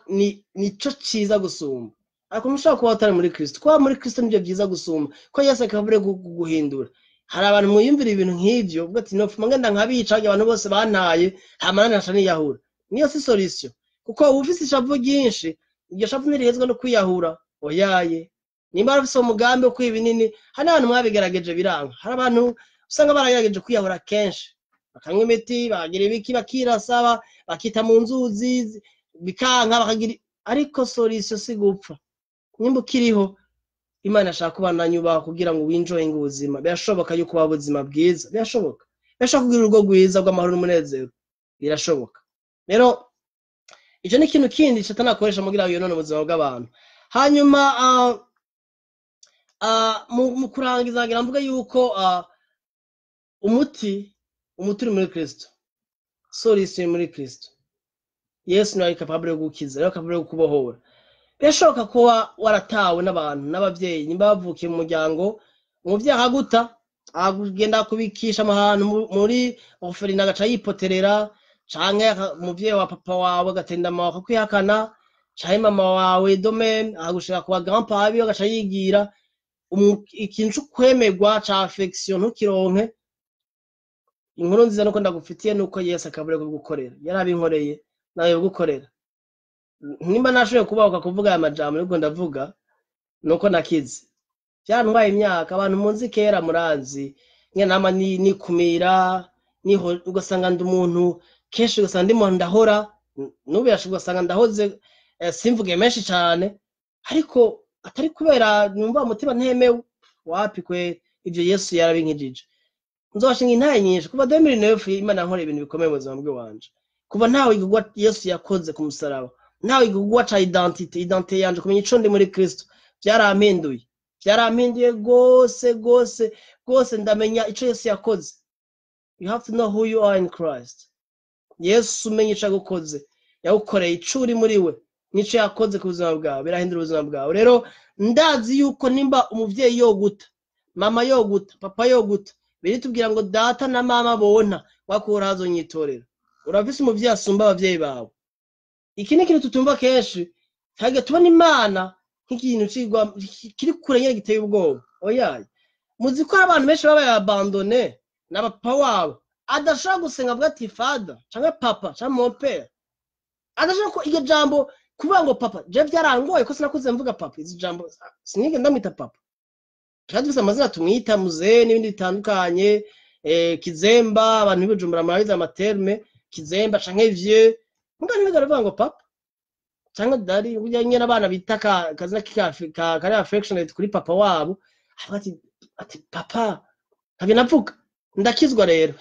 ni nico ciza gusumba. Ariko ntushobora kubaho utari muri Kristo. Kuba muri Kristo nivyo vyiza gusumba, ko Yesu akabure guhindura. Hari abantu mwiyumvira ibintu nk'ivyo, uvuga ati: "Nopfuma ngenda nkabica abantu bose bantaye, hama nanje nkaca niyahura." Niyo si solution, kuko uba ufise ishavu ryinshi. Iryo shavu ntirihezwa no kwiyahura, oyaye. Nimba warafise umugambi wo kwiba ibinini, hari n'abantu mwabigerageje biranga. Hari abantu usanga baragerageje kwiyahura kenshi, bakanywa imiti, bakagira ibiki, bakirasa, bakita mu nzuzi, bikanka, bakagira, ariko solution si gupfa. Nimba ukiriho, Imana ashaka kubandanya ubaho kugira ngo winjoyinge ubuzima. Birashoboka yuko ubaho ubuzima bwiza, birashoboka. Birashoboka kugira urugo rwiza rw'amahoro n'umunezero, birashoboka. Rero ico ni ikintu kindi Satani akoresha mugira ngo yonone ubuzima bw'abantu. Hanyuma mu kurangiza ngira mvuge yuko umuti uri muri Kristo, solution iri muri Kristo. Yesu niwe ari capable yo gukiza, niwe capable yo kubohora. Birashoboka kuba waratawe n'abantu n'abavyeyi, nimba bavukiye mu muryango, umuvyeyi akaguta, agenda kubikisha ahantu muri orphelinat agaca yipoterera, canke umuvyeyi wa papa wawe agatenda mama akakwihakana, canke mama wawe domaine akagushira ku ba grand-papa biwe agaca yigira. Ikintu c'ukwemerwa ca affection ntukironke. Inkuru nziza nuko ndagufitiye nuko Yesu akabure kugukorera, yarabinkoreye nawe gukorera. Nimba nashoboye kubahuka kuvuga aya majambo ariko ndavuga nuko nakize, byantwaye imyaka. Abantu munzi kera murazi nyene nama nikumira niho, ugasanga ndi umuntu kenshi, ugasanga ndi umuntu ndahora n'ubu yashoboye, ugasanga ndahoze, simvuge menshi cane, ariko atari kubera numva umutima ntemewe wapi kwe. Ivyo Yesu yarabinkijije. Nzobashinga intahe nyinshi. Kuva 2009 Imana yankoreye ibintu bikomeye mu buzima bw'iwanje. Kuva ntawe igikorwa Yesu yakoze ku musaraba, ntawe igikorwa ca identité yanje, kumenya ico ndi muri Kristo, byarampinduye, byarampinduye gose gose gose. Ndamenya ico Yesu yakoze. You have to know who you are in Christ. Yesu umenya ico yagukoze, yagukoreye, ico uri muri we nico yakoze ku buzima bwawe, birahindura ubuzima bwawe. Rero ndazi yuko nimba umuvyeyi yoguta, mama yoguta, papa yoguta, biritubwira ngo data na mama bona wakura hazonyitorera. Urafise umuvyeyi asumba abavyeyi bawe. Iki ni ikintu tutumva kenshi, ntabwo tubona Imana nk'ikintu cigwa kiri kure nyene giteye ubwoba. Oyaye, muzi ko abantu benshi babaye abandonnés na papa wabo, adashobora gusenga avuga ati father canke papa canke mon père, adashobora ko iryo jambo kuvuga ngo papa. Je byarangoye ko sinakuze mvuga papa, izi jambo sinigeze ndamwita papa. Kandi dufise amazina tumwita, muzee n'ibindi bitandukanye, kizemba, abantu b'i Bujumbura murabizi ama termes, kizemba canke vieux, muga ntibigera baravuga ngo papa canke daddy. Burya nyene abana bita kazina kari affectionate kuri papa wabo, avuga ati papa, ntabyo navuga. Ndakizwa rero,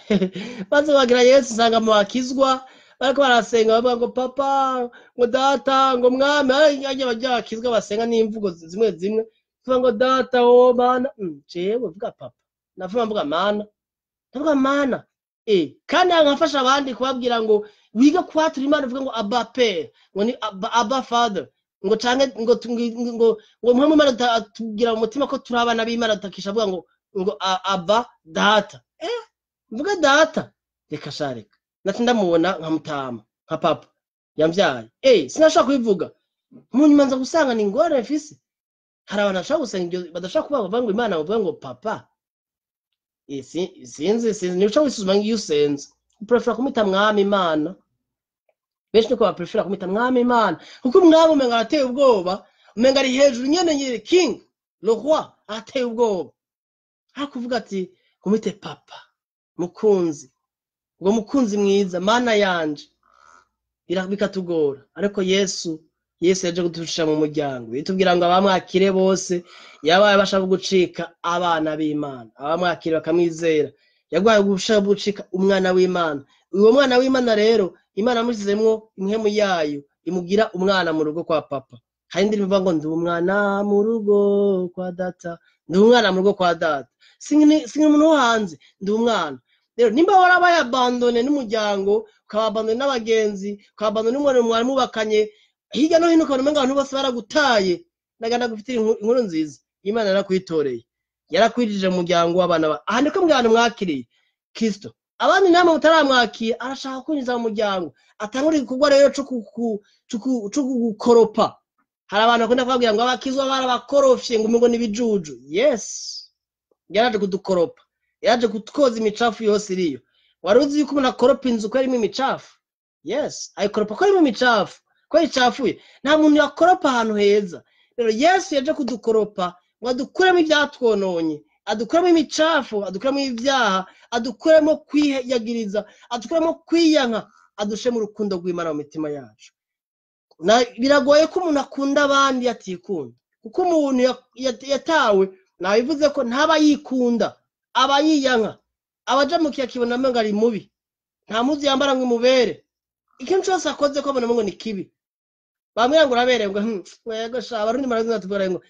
maze bagira Yesu, usanga mu bakizwa bariko barasenga bavuga ngo papa, ngo data, ngo mwami. Ajya bajya bakizwa basenga n'imvugo zimwe zimwe, tuvuga ngo data, wo mana. Jewe vuga papa, navuga mvuga mana, ndavuga mana. Kandi nkafasha abandi kubabwira ngo wiga kwatura Imana, uvuga ngo Abba Père, ngo ni Abba, Abba Father, ngo canke ngo ngo ngo muhe Imana atubwira mu mutima ko turi abana b'Imana, tutakisha avuga ngo Abba data. Mvuga data, reka sha, reka nati ndamubona nkamutama nka papa yamvyaye. Sinashobora kubivuga. Mu nyuma nza gusanga ni ingorane mfise. Hari abantu bashobora gusenga ibyo badashobora kuvuga, bavuga ngo Imana, bavuga ngo papa. Sinzi, nico wisuzuma iyo usenze uprefera kumwita mwami Imana. Benshi niko baprefera kumwita mwami Imana, kuko umwami umenga arateye ubwoba, umenga ari hejuru nyene, nyene king, le roi, arateye ubwoba. Ariko ati umwite papa, mukunzi, ngo mukunzi mwiza, mana yanje, bikatugora. Ariko Yesu yaje kudushira mu muryango, bitubwira ngo abamwakire bose yabaye bashaka gucika abana b'Imana, abamwakire bakamwizera, yaguhaye gushaka gucika umwana w'Imana. Uwo mwana w'Imana rero, Imana yamushyizemwo impwemu yayo, imugira umwana mu rugo kwa papa. Hari indirimbo ivuga ngo ndi umwana mu rugo kwa data, ndi umwana mu rugo kwa data, sinkiri umuntu wo hanze, ndi umwana. Rero nimba warabaye abandonné n'umuryango, ukaba abandonné n'abagenzi, ukaba abandonné n'umuntu mwari mubakanye, hirya no hino ukabona umenga abantu bose baragutaye, naganda gufitira inkuru nziza: Imana yarakwitoreye, yarakwijije mu muryango w'abana ba aha. Niko mbwana mwakiriye Kristo, abandi namwe mutaramwakira, arashaka kwinjiza mu muryango, atangura igikorwa rero co kugukoropa. Hari abantu bakunda kubabwira ngo abakizwa barabakorofye, ngo umengo n'ibijuju. Yes, yaraje kudukoropa, yaje kutwoza imicafu yose iriyo. Wari uzi yuko umuntu akoropa inzu ko irimo imicafu? Yes, ayikoropa ko irimo imicafu, ko icafuye. Nta muntu yakoropa ahantu heza. Rero Yesu yaje kudukoropa ngo adukuremo ivyatwononye, adukuremo imicafu, adukuremo ibyaha, adukuremo kwiyagiriza, adukuremo kwiyanka, adushe mu rukundo rw'Imana mu mitima yacu. Biragoye ko umuntu akunda abandi atikunda. Kuko umuntu yatawe, nabivuze ko ntaba yikunda, aba yiyanka, abaja mu kiyakibona ngo ari mubi, nta muzi yambara ngo imubere, ikintu cyose akoze ko abona ngo ni kibi. Bamwe ngo uraberewe, ngo wego sha, abarundi murazi tubwira ngo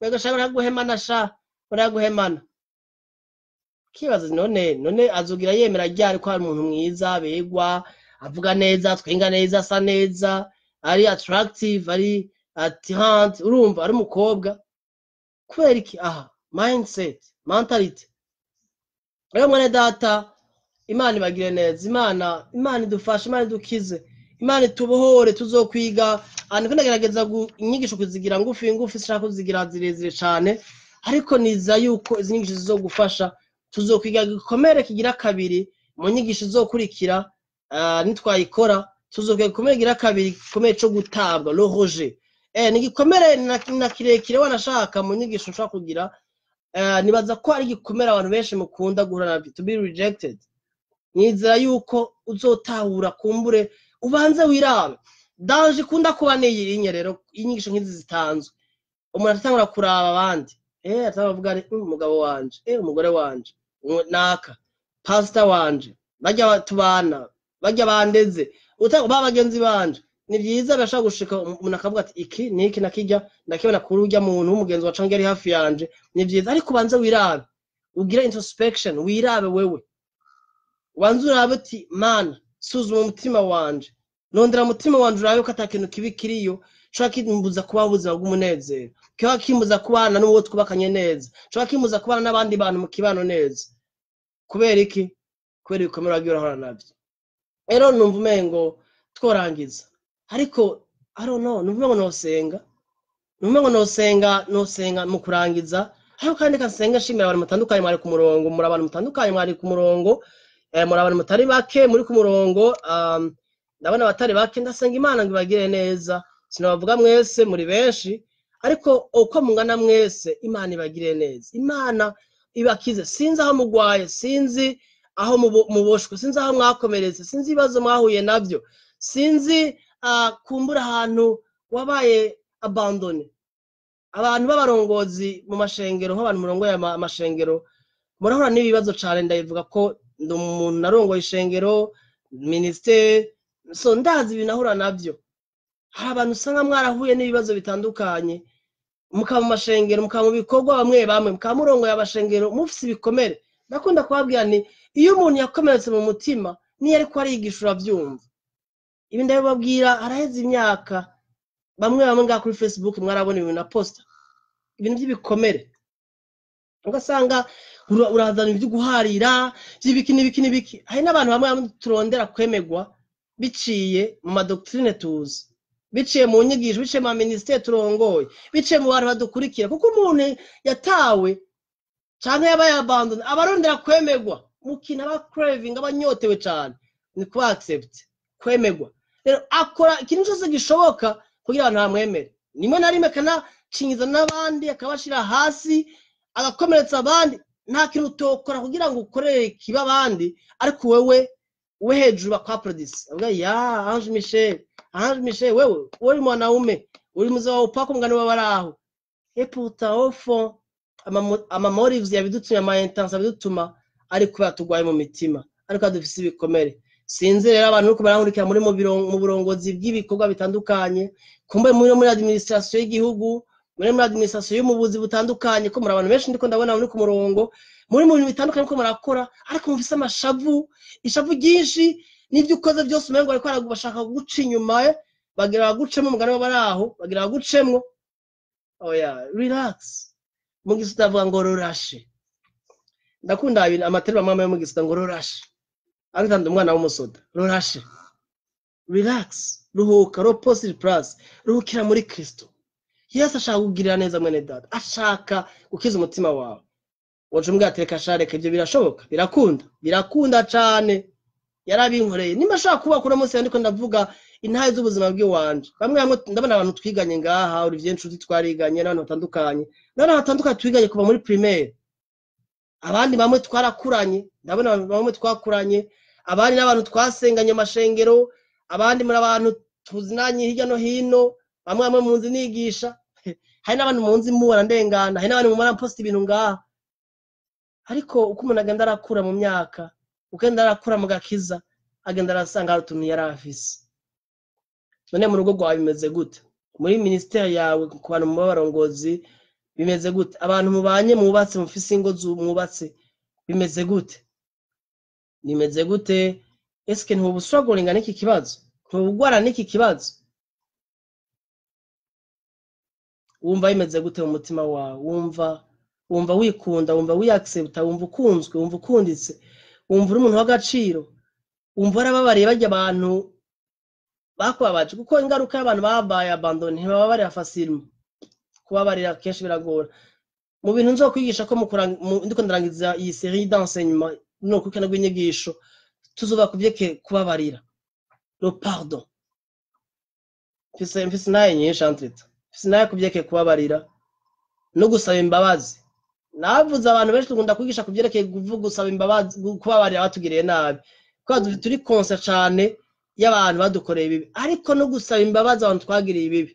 wego sha, baraguhemana sha, baraguhemana. Kibaza none azogira yemera ryari ko ari umuntu mwiza, begwa, avuga neza, twenga neza, asa neza, ari attractive, ari attirant, urumva ari umukobwa. Kubera iki? Aha mindset, mentality. Rero mwene data, Imana ibagire neza, Imana idufashe, Imana idukize, Imana itubohore. Tuzokwiga ahantu ndagerageza inyigisho kuzigira ngufi ngufi, sinshaka kuzigira zirezire cane, ariko niza yuko izi nyigisho zizogufasha. Tuzokwiga igikomere kigira kabiri mu nyigisho zizokurikira, nitwayikora tuzokwiga igikomere kigira kabiri, igikomere co gutabwa, le rejet. Ni igikomere na kirekire wanashaka mu nyigisho nshobora kugira. Nibaza ko ari igikomere abantu benshi mukunda guhura navyo, to be rejected. Nizera yuko uzotahura, kumbure ubanze wirabe. Danger ikunda kuba niyi rero, inyigisho nk'izi zitanzwe, umuntu atangura kuraba abandi, atangura kuvuga ari umugabo wanje, umugore wanje, naka pastor wanje, bajya tubana, bajya bandeze, utanga ba bagenzi banje. Ni byiza, birashobora gushika umuntu akavuga ati iki niki nakijya ndakibona kuri urya muntu w'umugenzi wa canke ari hafi yanje, ni byiza. Ariko ubanze wirabe, ugire introspection, wirabe wewe, ubanze urabe uti Mana, suzuma umutima wanje, nondera umutima wanje urabe ko ata kintu kibi kiriyo cishobora kimbuza kubaho ubuzima bw'umunezero, kiba kimbuza kubana n'uwo twubakanye neza, cishobora kimbuza kubana n'abandi bantu mu kibano neza. Kubera iki? Kubera ibikomere wagiye urahura navyo. Rero numva umengo tworangiza, ariko I don't know, numva umengo nosenga, numva umengo nosenga mu kurangiza. Ariko kandi kasenga nshimira abantu mutandukanye mwari ku murongo, muri abantu mutandukanye mwari ku murongo, muri abantu mutari bake muri ku murongo, ndabona abatari bake. Ndasenga Imana ngo ibagire neza. Sinabavuga mwese, muri benshi, ariko uko mungana mwese Imana ibagire neza, Imana ibakize. Sinzi aho mugwaye, sinzi aho muboshwe, sinzi aho mwakomeretse, sinzi ibibazo mwahuye navyo, sinzi kumbura ahantu wabaye abandonné. Abantu b'abarongozi mu mashengero, nk'abantu murongoye amashengero, murahura n'ibibazo cane. Ndabivuga ko ndi umuntu narongoye ishengero, ministère, so ndazi ibintu nahura navyo. Hari abantu usanga mwarahuye n'ibibazo bitandukanye, mukaba mu mashengero, mukaba mu bikorwa bamwe bamwe, mukaba murongoye amashengero mufise ibikomere. Ndakunda kubabwira nti iyo umuntu yakomeretse mu mutima, niyo ariko arigisha uravyumva. Ibi ndabibabwira haraheze imyaka, bamwe bamwe ngaha kuri Facebook mwarabona ibintu na posta, ibintu by'ibikomere, ugasanga urazana ibyo guharira by'ibiki n'ibiki n'ibiki. Hari n'abantu bamwe bamwe turondera kwemegwa biciye mu madoctrine tuzi, biciye mu nyigisho, biciye mu ministère turongoye, biciye mu bantu badukurikira. Kuko umuntu yatawe canke yaba yabandonné, abarondera kwemegwa mu kintu aba craving, aba anyotewe cane ni kuba accept, kwemegwa. Rero akora ikintu cyose gishoboka kugira abantu bamwemere, rimwe na rimwe akanacinyiza n'abandi, akabashira hasi, agakomeretsa abandi. Nta kintu utokora kugira ngo ukorere kiba abandi, ariko wewe ube hejuru bakwapplaudisse, avuga ya Ange Michel, Ange Michel, wewe uri mwanaume, uri mzee wa upako, mugani w'abaraho. Et pourtant au fond ama motives yabidutumye, ama intentions abidutuma, ari kubera tugwaye mu mitima, ariko dufise ibikomere. Sinzi rero abantu uriko barankurikira muri mu burongozi bw'ibikorwa bitandukanye, kumbe muri administration y'igihugu, muri administration y'umubuzi butandukanye, ko muri abantu benshi ndiko ndabona muri ku murongo, muri mu bintu bitandukanye ko murakora, ariko mufise amashavu, ishavu ryinshi, n'ibyo ukoze byose umengo bariko bashaka guca inyuma, bagira bagucemo, umugani w'abaraho, bagira bagucemwo. Oya, relax. Mu gisita avuga ngo rurashe. Ndakunda amaterwa mama yo mu gisita ngo rurashe. Ariko ndi umwana w'umusoda, rurashe. Relax, ruhuka, repose plus, ruhukira muri Kristo. Yesu ashaka kugirira neza mwene data, ashaka gukiza umutima wawe. Waje umbwira ati reka sha, reka ibyo birashoboka, birakunda, birakunda cane. Yarabinkoreye. Nimba ashaka kuba kuri munsi ndiko ndavuga intahe z'ubuzima bw'iwanje. Bamwe bamwe ndabona abantu twiganye ngaha, Olivier Nshuti twariganye n'abantu batandukanye. N'abantu batandukanye twiganye kuva muri primaire. Abandi bamwe twarakuranye, ndabona abantu bamwe twakuranye, abandi n'abantu twasenganye amashengero, abandi muri abantu tuzinanye hirya no hino, bamwe bamwe mu nzu nigisha. Hari n'abantu munzi mubona ndengana, hari n'abantu mubona post ibintu ngaha. Ariko uko umuntu agenda arakura mu myaka, uko agenda arakura mu gakiza, agenda arasanga hari utuntu yari afise. None mu rugo rwawe bimeze gute? Muri ministère yawe ku bantu muba abarongozi bimeze gute? Abantu mubanye mwubatse, mufise ingo mwubatse bimeze gute? Bimeze gute? Eske ntubuswagoringa n'iki kibazo? Ntubugwara n'iki kibazo? Wumva bimeze gute mu mutima wawe? Wumva wikunda, wumva wiaccepta, wumva ukunzwe, wumva ukunditse, wumva uri umuntu w'agaciro, wumva warababariye barya abantu bakubabaje. Kuko ingaruka y'abantu babaye abandone ntibababarira facilement, kubabarira kenshi biragora. Mu bintu nzokwigisha ko ndiko ndarangiza iyi série d'enseignement no kukana rw'inyigisho, tuzoba kuvyeke kubabarira, le pardon. Mfise naye nyinshi entreta, mfise naye kuvyeke kubabarira no gusaba imbabazi. Navuze abantu benshi dukunda kwigisha kuvyerekeye gusaba imbabazi, kubabarira abatugiriye nabi, kubera turi conscient cane y'abantu badukoreye ibibi, ariko no gusaba imbabazi abantu twagiriye ibibi.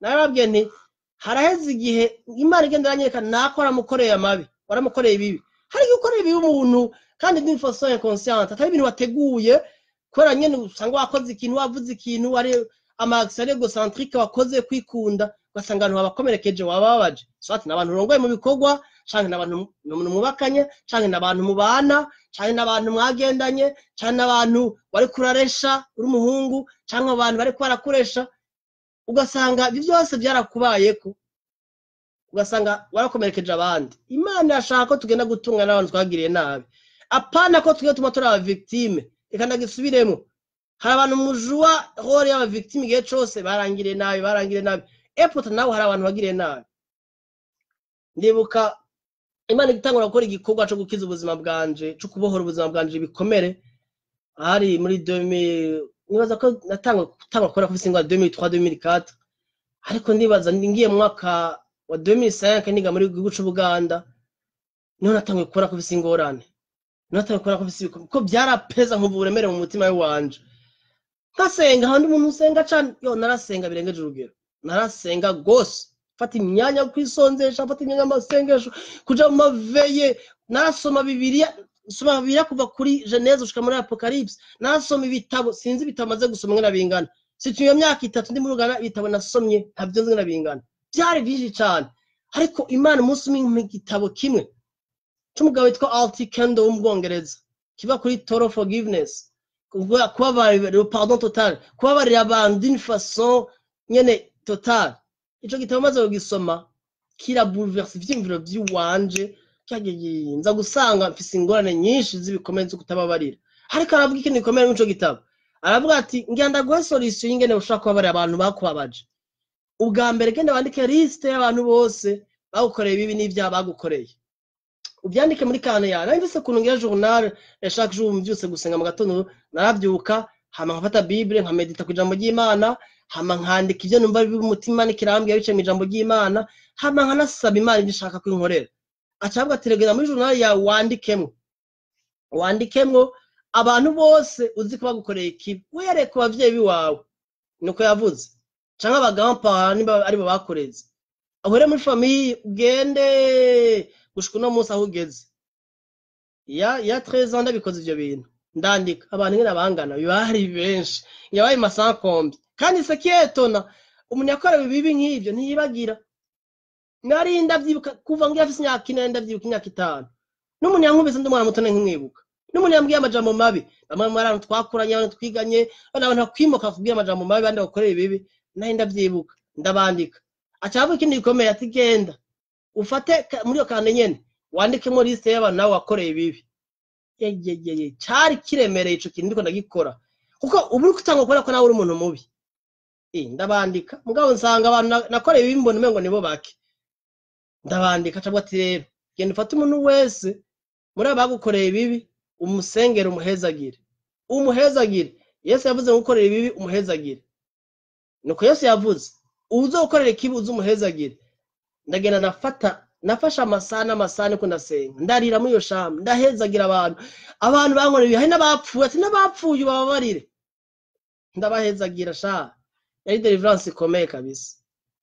Narababwiye nti haraheze igihe Imana igenda iranyereka nako waramukoreye amabi, waramukoreye ibibi. Hari igihe ukorera ibibi umuntu kandi d'une façon inconsciente, atari ibintu wateguye, kubera nyene usanga wakoze ikintu, wavuze ikintu, ari ama action ari égocentrique wakoze kwikunda, ugasanga abantu babakomerekeje, wabababaje. Soit n'abantu urongoye mu bikorwa, canke n'abantu mwubakanye, canke n'abantu mubana, canke n'abantu mwagendanye, canke n'abantu wari kuraresha uri umuhungu, canke abantu bari barakuresha, ugasanga ibyo byose byarakubayeko, ugasanga warakomerekeje abandi. Imana irashaka ko tugenda gutunga n'abantu twagiriye nabi, apana ko tugenda tuma turi aba victime. Reka ndagisubiremo, hari abantu mujua rôle y'aba victime igihe cose, barangiriye nabi, barangiriye nabi. Epota nawe hari abantu bagiriye nabi. Ndibuka Imana igitangura gukora igikorwa co gukiza ubuzima bwanje, co kubohora ubuzima bwanje ibikomere, hari muri 2000, nibaza ko natangwa gutangwa gukora kufise ingwa 2003 2004, ariko ndibaza ngiye mu mwaka wa 2005 niga muri gihugu c'Ubuganda, niho natanguye gukora kufise ingorane, niho natanguye gukora kufise ibikomere, kuko byarapeza nkumva uburemere mu mutima wanje. Nkasenga, handi umuntu usenga cane, yo narasenga birengeje urugero, narasenga gose, fata imyanya yo kwisonzesha, fata imyanya y'amasengesho, kuja mu maveye, narasoma Bibiliya, soma Bibiliya kuva kuri Genèse gushika muri Apocalypse, narasoma ibitabo, sinzi ibitabo maze gusoma ngena bingana. Si iyo myaka itatu ndi muri Uganda, ibitabo nasomye ntabyo nzi ngena bingana, byari byinshi cane. Ariko Imana umunsi umwe impa igitabo kimwe c'umugabo witwa Alti Kendo wo mu Bwongereza, kiva kuri total forgiveness, kubabarira, pardon total, kubabarira abantu d'une façon nyene totale. Ico gitabo maze kugisoma kira bouleverse ivyiyumviro vy'iwanje, cyagiye nza gusanga mfise ingorane nyinshi z'ibikomere zo kutababarira. Ariko aravuga ikintu gikomeye muri ico gitabo, aravuga ati ngira ndaguhe solution y'ingene ushobora kubabarira abantu bakubabaje. Ubwa mbere genda wandike liste y'abantu bose bagukoreye ibibi n'ivyaha bagukoreye, ubyandike muri carnet yawe. Nari mfise ukuntu ngira journal chaque jour, mvyutse gusenga mu gatondo naravyuka, hama nkafata Bible nkamedita ku ijambo ry'Imana, hama nkandika ivyo numva biri mu mutima n'ikirambwiye biciye mu ijambo ry'Imana, hama nkanasaba Imana ivyo ishaka ko inkorera. Aca avuga ati regera muri journal yawe wandikemwo abantu bose uzi ko bagukoreye ikibi, uhereye ku bavyeyi biwawe, niko yavuze, canke abagampara niba aribo bakoreze, uhere muri famille ugende gushika uno munsi aho ugeze. Ya 13 ans ndabikoze ivyo bintu, ndandika abantu ngene bangana, bari benshi, yabaye masankombe. Kandi se kietona umuntu yakorewe ibibi nk'ivyo ntiyibagira. Nari ndavyibuka kuva ngiye afise imyaka 4, ndavyibuka imyaka 5. N'umuntu yankubise ndi umwana muto nkimwibuka, n'umuntu yambwiye amajambo mabi, bamwe mu bantu twakuranye, abantu twiganye, abantu bakwimuka bakubwira amajambo mabi, abandi bakorera ibibi, nari ndavyibuka, ndabandika. Aca avuga ikindi gikomeye ati genda ufate muri iyo carnet nyene wandikemo liste y'abantu nawe wakoreye ibibi. Yeyeyeye, cari kiremereye ico kintu ndiko ndagikora, kuko ubu uri gutanga kubona ko nawe uri umuntu mubi. Ndabandika, mugabo nsanga abantu nakoreye ibibi mbona umengo nibo bake, ndabandika. Aca avuga ati rero genda ufate umuntu wese muri abo bagukoreye ibibi, umusengere, umuhezagire, umuhezagire. Yesu yavuze ngo ukorera ibibi umuhezagire, nuko Yesu yavuze uzokorera ikibi uze umuhezagire. Ndagenda nafashe amasaha n'amasaha niko ndasenga, ndarira muri iyo shamba, ndahezagira abantu, abantu bankoreye ibibi, hari n'abapfuye, ati n'abapfuye ubababarire, ndabahezagira. Sha yari deliverance ikomeye kabisa.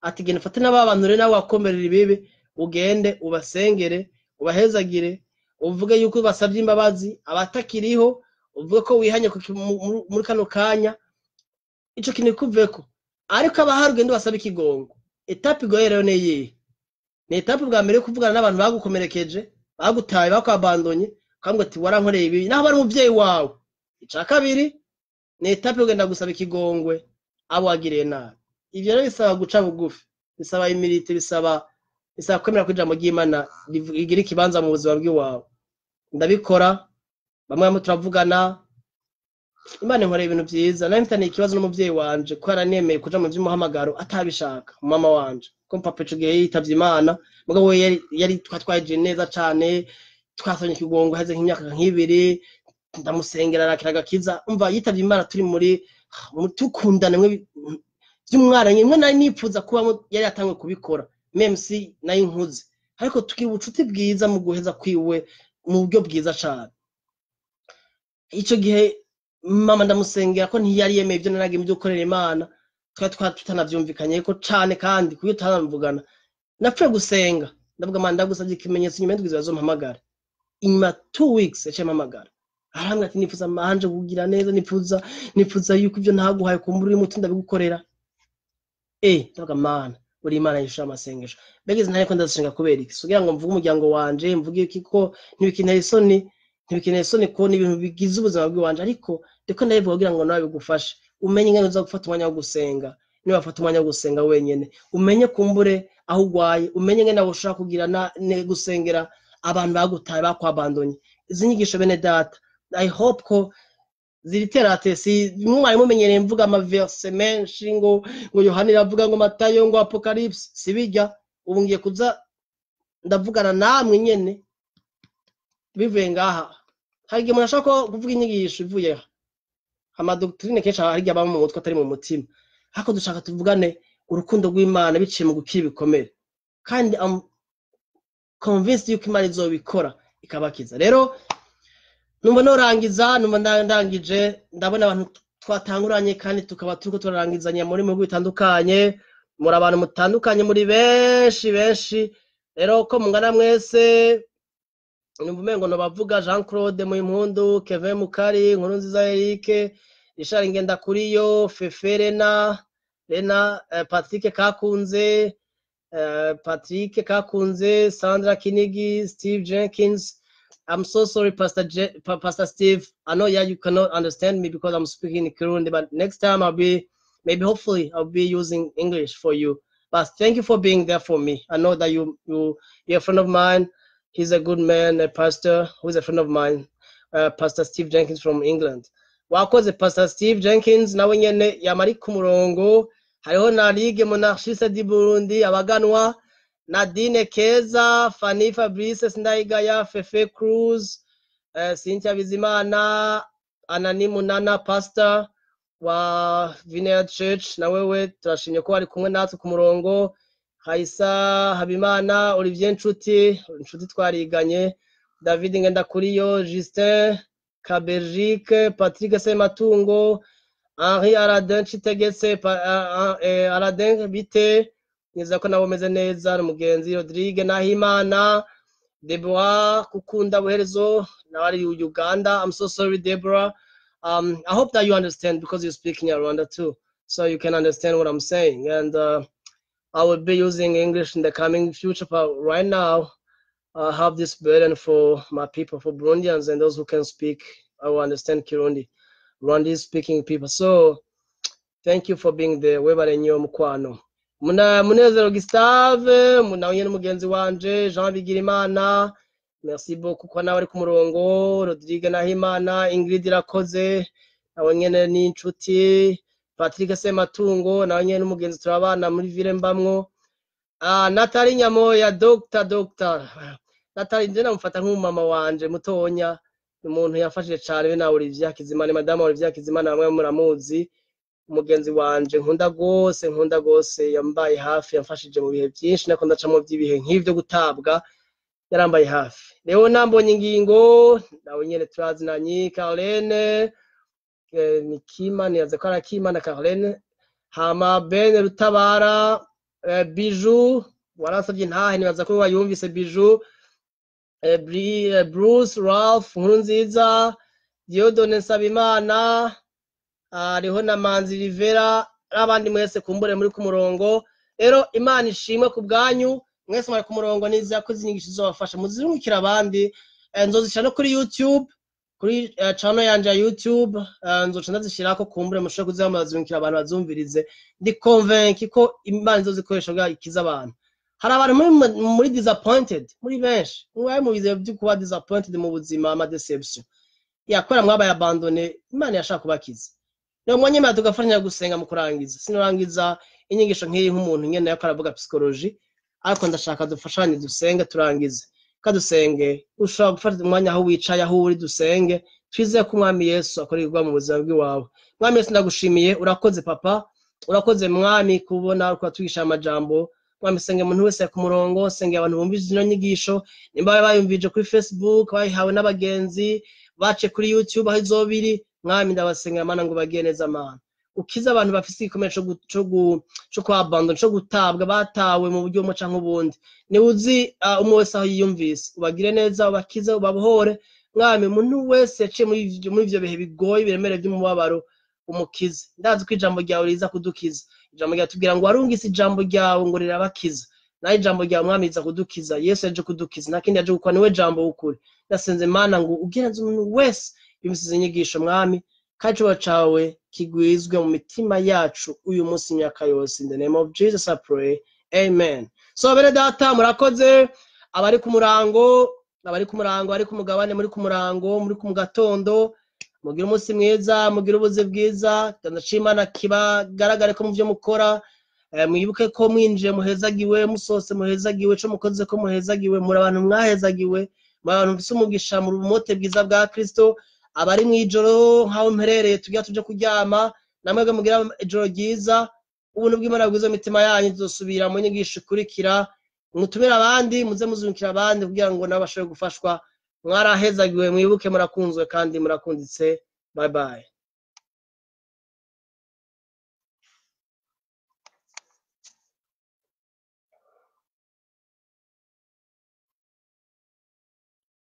Ati genda ufate n'aba bantu rero nawe wakomerera ibibi, ugende ubasengere, ubahezagire, uvuge yuko basabye imbabazi abatakiriho, uvuge ko wihanye muri kano kanya, ico kintu kuveko. Ariko abahari ugende ubasabe ikigongo. Étape igoye rero ni iyihe? Ni étape bwa mbere yo kuvugana n'abantu bagukomerekeje, bagutaye, bakwabandonye, ukambwira ati warankoreye ibi, naho bari umuvyeyi wawe. Ica kabiri ni étape yo kugenda gusaba ikigongwe abo wagiriye nabi. Ivyo rero bisaba guca bugufi, bisaba humilité, bisaba kwemera ko ijambo ry'Imana rigira ikibanza mu buzima bw'iwawe. Ndabikora, bamwe bamwe turavugana, Imana inkoreye ibintu vyiza. Nari mfitaniye ikibazo n'umuvyeyi wanje ko yaranemeye kuja mu vy'umuhamagaro atabishaka, mama wanje, ko papa ico gihe yitavye Imana, mugabo we yari twatwaje neza cane, twasabye ikigongo heze nk'imyaka nk'ibiri, ndamusengera arakira agakiza. Umva, yitavye Imana turi muri tukundana mwe vy'umwana mwe nari nipfuza kubamo, yari yatanguye kubikora même si nari nkuze, ariko tugira ubucuti bwiza mu guheza kwiwe mu buryo bwiza cane. Ico gihe mama ndamusengera ko ntiyari yemeye ivyo naragiye mu gukorera Imana, twari twari tutanavyumvikanye ko cane, kandi kuyo tutanavugana. Napfuye gusenga, ndavuga: "Mana, ndagusavye ikimenyetso, inyuma y'indwi bazompamagara." Inyuma 2 weeks yaciye ampamagara, arambwira ati: "Nifuza manje kugira neza, nifuza yuko ivyo ntaguhaye kumbura uri muto ndabigukorera." Ndavuga: "Mana, uri Imana yishura amasengesho." Mbega izi ntariko ndazishinga kubera iki? Kugira ngo mvuge umuryango wanje, mvuge iki, ko ntibikintera isoni, ntibikintera isoni ko ni ibintu bigize ubuzima bw'iwanje, ariko ndiko ndabivuga kugira ngo nawe bigufashe umenye ingene uza gufata umwanya wo gusenga. Niba wafata umwanya wo gusenga wenyene, umenye kumbure aho ugwaye, umenye ingene ushobora kugira gusengera abantu bagutaye, bakwabandonye. Izi nyigisho, bene data, I hope ko ziriterate. Si bimwe mwari mumenyereye mvuga ama versets menshi, ngo Yohani iravuga, ngo Matayo, ngo Apocalypse, si bijya. Ubu ngiye kuza ndavugana namwe nyene bivuye ngaha. Hari igihe umuntu ashaka kuvuga inyigisho ivuye aha, ama doctrines kenshi hari igihe aba mu mutwe atari mu mutima, ariko dushaka tuvugane urukundo rw'Imana biciye mu gukira ibikomere, kandi I'm convinced yuko Imana izobikora ikabakiza. Rero numva norangiza, numva ndangije. Ndabona abantu twatanguranye kandi tukaba turiko turarangizanya muri mu bihugu bitandukanye, muri abantu mutandukanye, muri benshi benshi. Rero ko mungana mwese, numva umengo nobavuga: Jean Claude Muhimpundu, Kevin Mukari, Nkurunziza Eric, Richard Ngendakuriyo, Fefe Rena Rena, Patrick Kakunze, Patrick Kakunze, Sandra Kinigi, Steve Jenkins. I'm so sorry, Pastor Steve. I know, yeah, you cannot understand me because I'm speaking in Kirundi, but next time I'll be, maybe hopefully I'll be using English for you. But thank you for being there for me. I know that you're a friend of mine. He's a good man, a pastor who is a friend of mine, Pastor Steve Jenkins from England. Wakoze, Pastor Steve Jenkins, nawe nyene yama ari ku murongo. Hariho na Ligue Monarchiste du Burundi, abaganwa, Nadine Keza, Fanny Fabrice Sindayigaya, Fefe Cruz, Cynthia Bizimana, Anani Munana, pastor wa Vineyard Church, na wewe turashimye ko wari kumwe natwe ku murongo. Haisa Habimana, Olivier Nshuti, Nshuti twariganye, David Ngendakuriyo, Justin Kabergique, Patrick Sematungo, Henri Aradin Chitegetse, Aradin Bite, nizera ko nawe umeze neza, umugenzi Rodrigue Nahimana, Deborah Kukunda Buherezo, nawe ari Uganda. I'm so sorry, Deborah. I hope that you understand because you speak Kinyarwanda too, so you can understand what I'm saying. And I will be using English in the coming future, but right now I have this burden for my people, for Burundians and those who can speak, I will understand Kirundi, Rwandese speaking people. So thank you for being there. Webale nnyo mukwano. Muna Munezero Gustave, nawe nyene mugenzi wanje, Jean Bigirimana, merci beaucoup ko nawe ari ku murongo, Rodrigue Nahimana, Ingrid Irakoze, nawe nyene ni inshuti, Patrick Sematungo, nawe nyene n'umugenzi turabana muri ville mbamwo. Natali Nyamoya, Dr. Natali nje namufata nk'umumama wanje mutonya, ni umuntu yafashije cane be na Olivier Hakizimana, Madame Olivier Hakizimana bamwe muramuzi, umugenzi wanje nkunda gose, nkunda gose, yambaye hafi, yamfashije mu bihe byinshi nako ndacamo by'ibihe nk'ivyo gutabwa, yarambaye hafi. Rero nambonye ingingo, nawe nyene turazinanye, Carlene, ni Kima, nibaza ko ari Akimana Carlene, hama Ben Rutabara, Bijou warasabye intahe, nibaza ko wayumvise Bijou, Bruce, Ralph Nkurunziza, Diodone Nsabimana, hariho na Manzi Rivera n'abandi mwese kumbure muri ku murongo. Rero Imana ishimwe ku bwanyu mwese mwari ku murongo, nizera ko izi nyigisho zizobafasha, muzirungikira abandi. Nzozishira no kuri YouTube, kuri channel yanje ya YouTube, nzoca ndazishirako kumbure mushobore kuziha muzirungikira abantu bazumvirize. Ndi convaincu ko Imana izozikoresha kugira ikize abantu. Hari abantu muri disappointed, muri benshi mwabaye mu bihe byo kuba disappointed mu buzima, ama déception yakora, mwabaye abandonné, Imana yashaka kubakiza. Niyo mwanya tugafatanya gusenga mu kurangiza. Sinorangiza inyigisho nk'iyi nk'umuntu nyene yariko aravuga psychologie, ariko ndashaka dufashanye dusenge turangize. Kadusenge, ushobora gufata umwanya aho wicaye, aho uri, dusenge twizeye ko Umwami Yesu akora ibikorwa mu buzima bw'iwawe. Mwami Yesu, ndagushimiye, urakoze Papa, urakoze Mwami kubona uriko uratwigisha amajambo. Mwami, senge umuntu wese ku murongo, senge abantu bumvise ino nyigisho, nimba bayumvije kuri Facebook, bayihawe n'abagenzi, bace kuri YouTube aho izoba iri. Mwami, ndabasengera Mana ngo bagire neza. Mana, ukize abantu bafise igikomere co kwabandona, co gutabwa, batawe mu buryo bumwe canke ubundi. Niwe uzi umwe wese aho yiyumvise, ubagire neza, ubakize, ubabohore. Mwami, umuntu wese yaciye muri ivyo bihe bigoye, biremereye vy'umubabaro, umukize. Ndazi ko ijambo ryawe riza kudukiza. Ijambo ryawe tubwira ngo warungise ijambo ryawe ngo rirabakiza, naho ijambo ryawe, Mwami, riza kudukiza. Yesu yaje kudukiza, nta kindi yaje gukora, niwe jambo w'ukuri. Ndasenze Mana ngo ugenze umuntu wese yumvise izi nyigisho, Mwami, kandi icubahiro cawe kigwizwe mu mitima yacu uyu munsi, imyaka yose. In the name of Jesus I pray, amen. So bene data, murakoze. Abari ku murango, abari ku murango, abari ku mugabane, muri ku murango, muri ku gatondo, mugire umunsi mwiza, mugire ubuzi bwiza. Ikiganza c'Imana kibagaragare ko mu vyo mukora. Mwibuke ko mwinjiye muhezagiwe, musohotse muhezagiwe, ico mukoze ko muhezagiwe. Muri abantu mwahezagiwe, muri abantu mufise umugisha mu bumote bwiza bwa Kristo. Abari mw'ijoro nk'aho mperereye, tugira tuje kuryama, namwebwe mugira ijoro ryiza, ubuntu bw'Imana bwiza mu mitima yanyu. Tuzosubira mu nyigisho ikurikira. Mutumire abandi, muze muzungukira abandi kugira ngo nabo bashobore gufashwa. Mwarahezagiwe, mwibuke murakunzwe kandi murakunditse. Bye bye.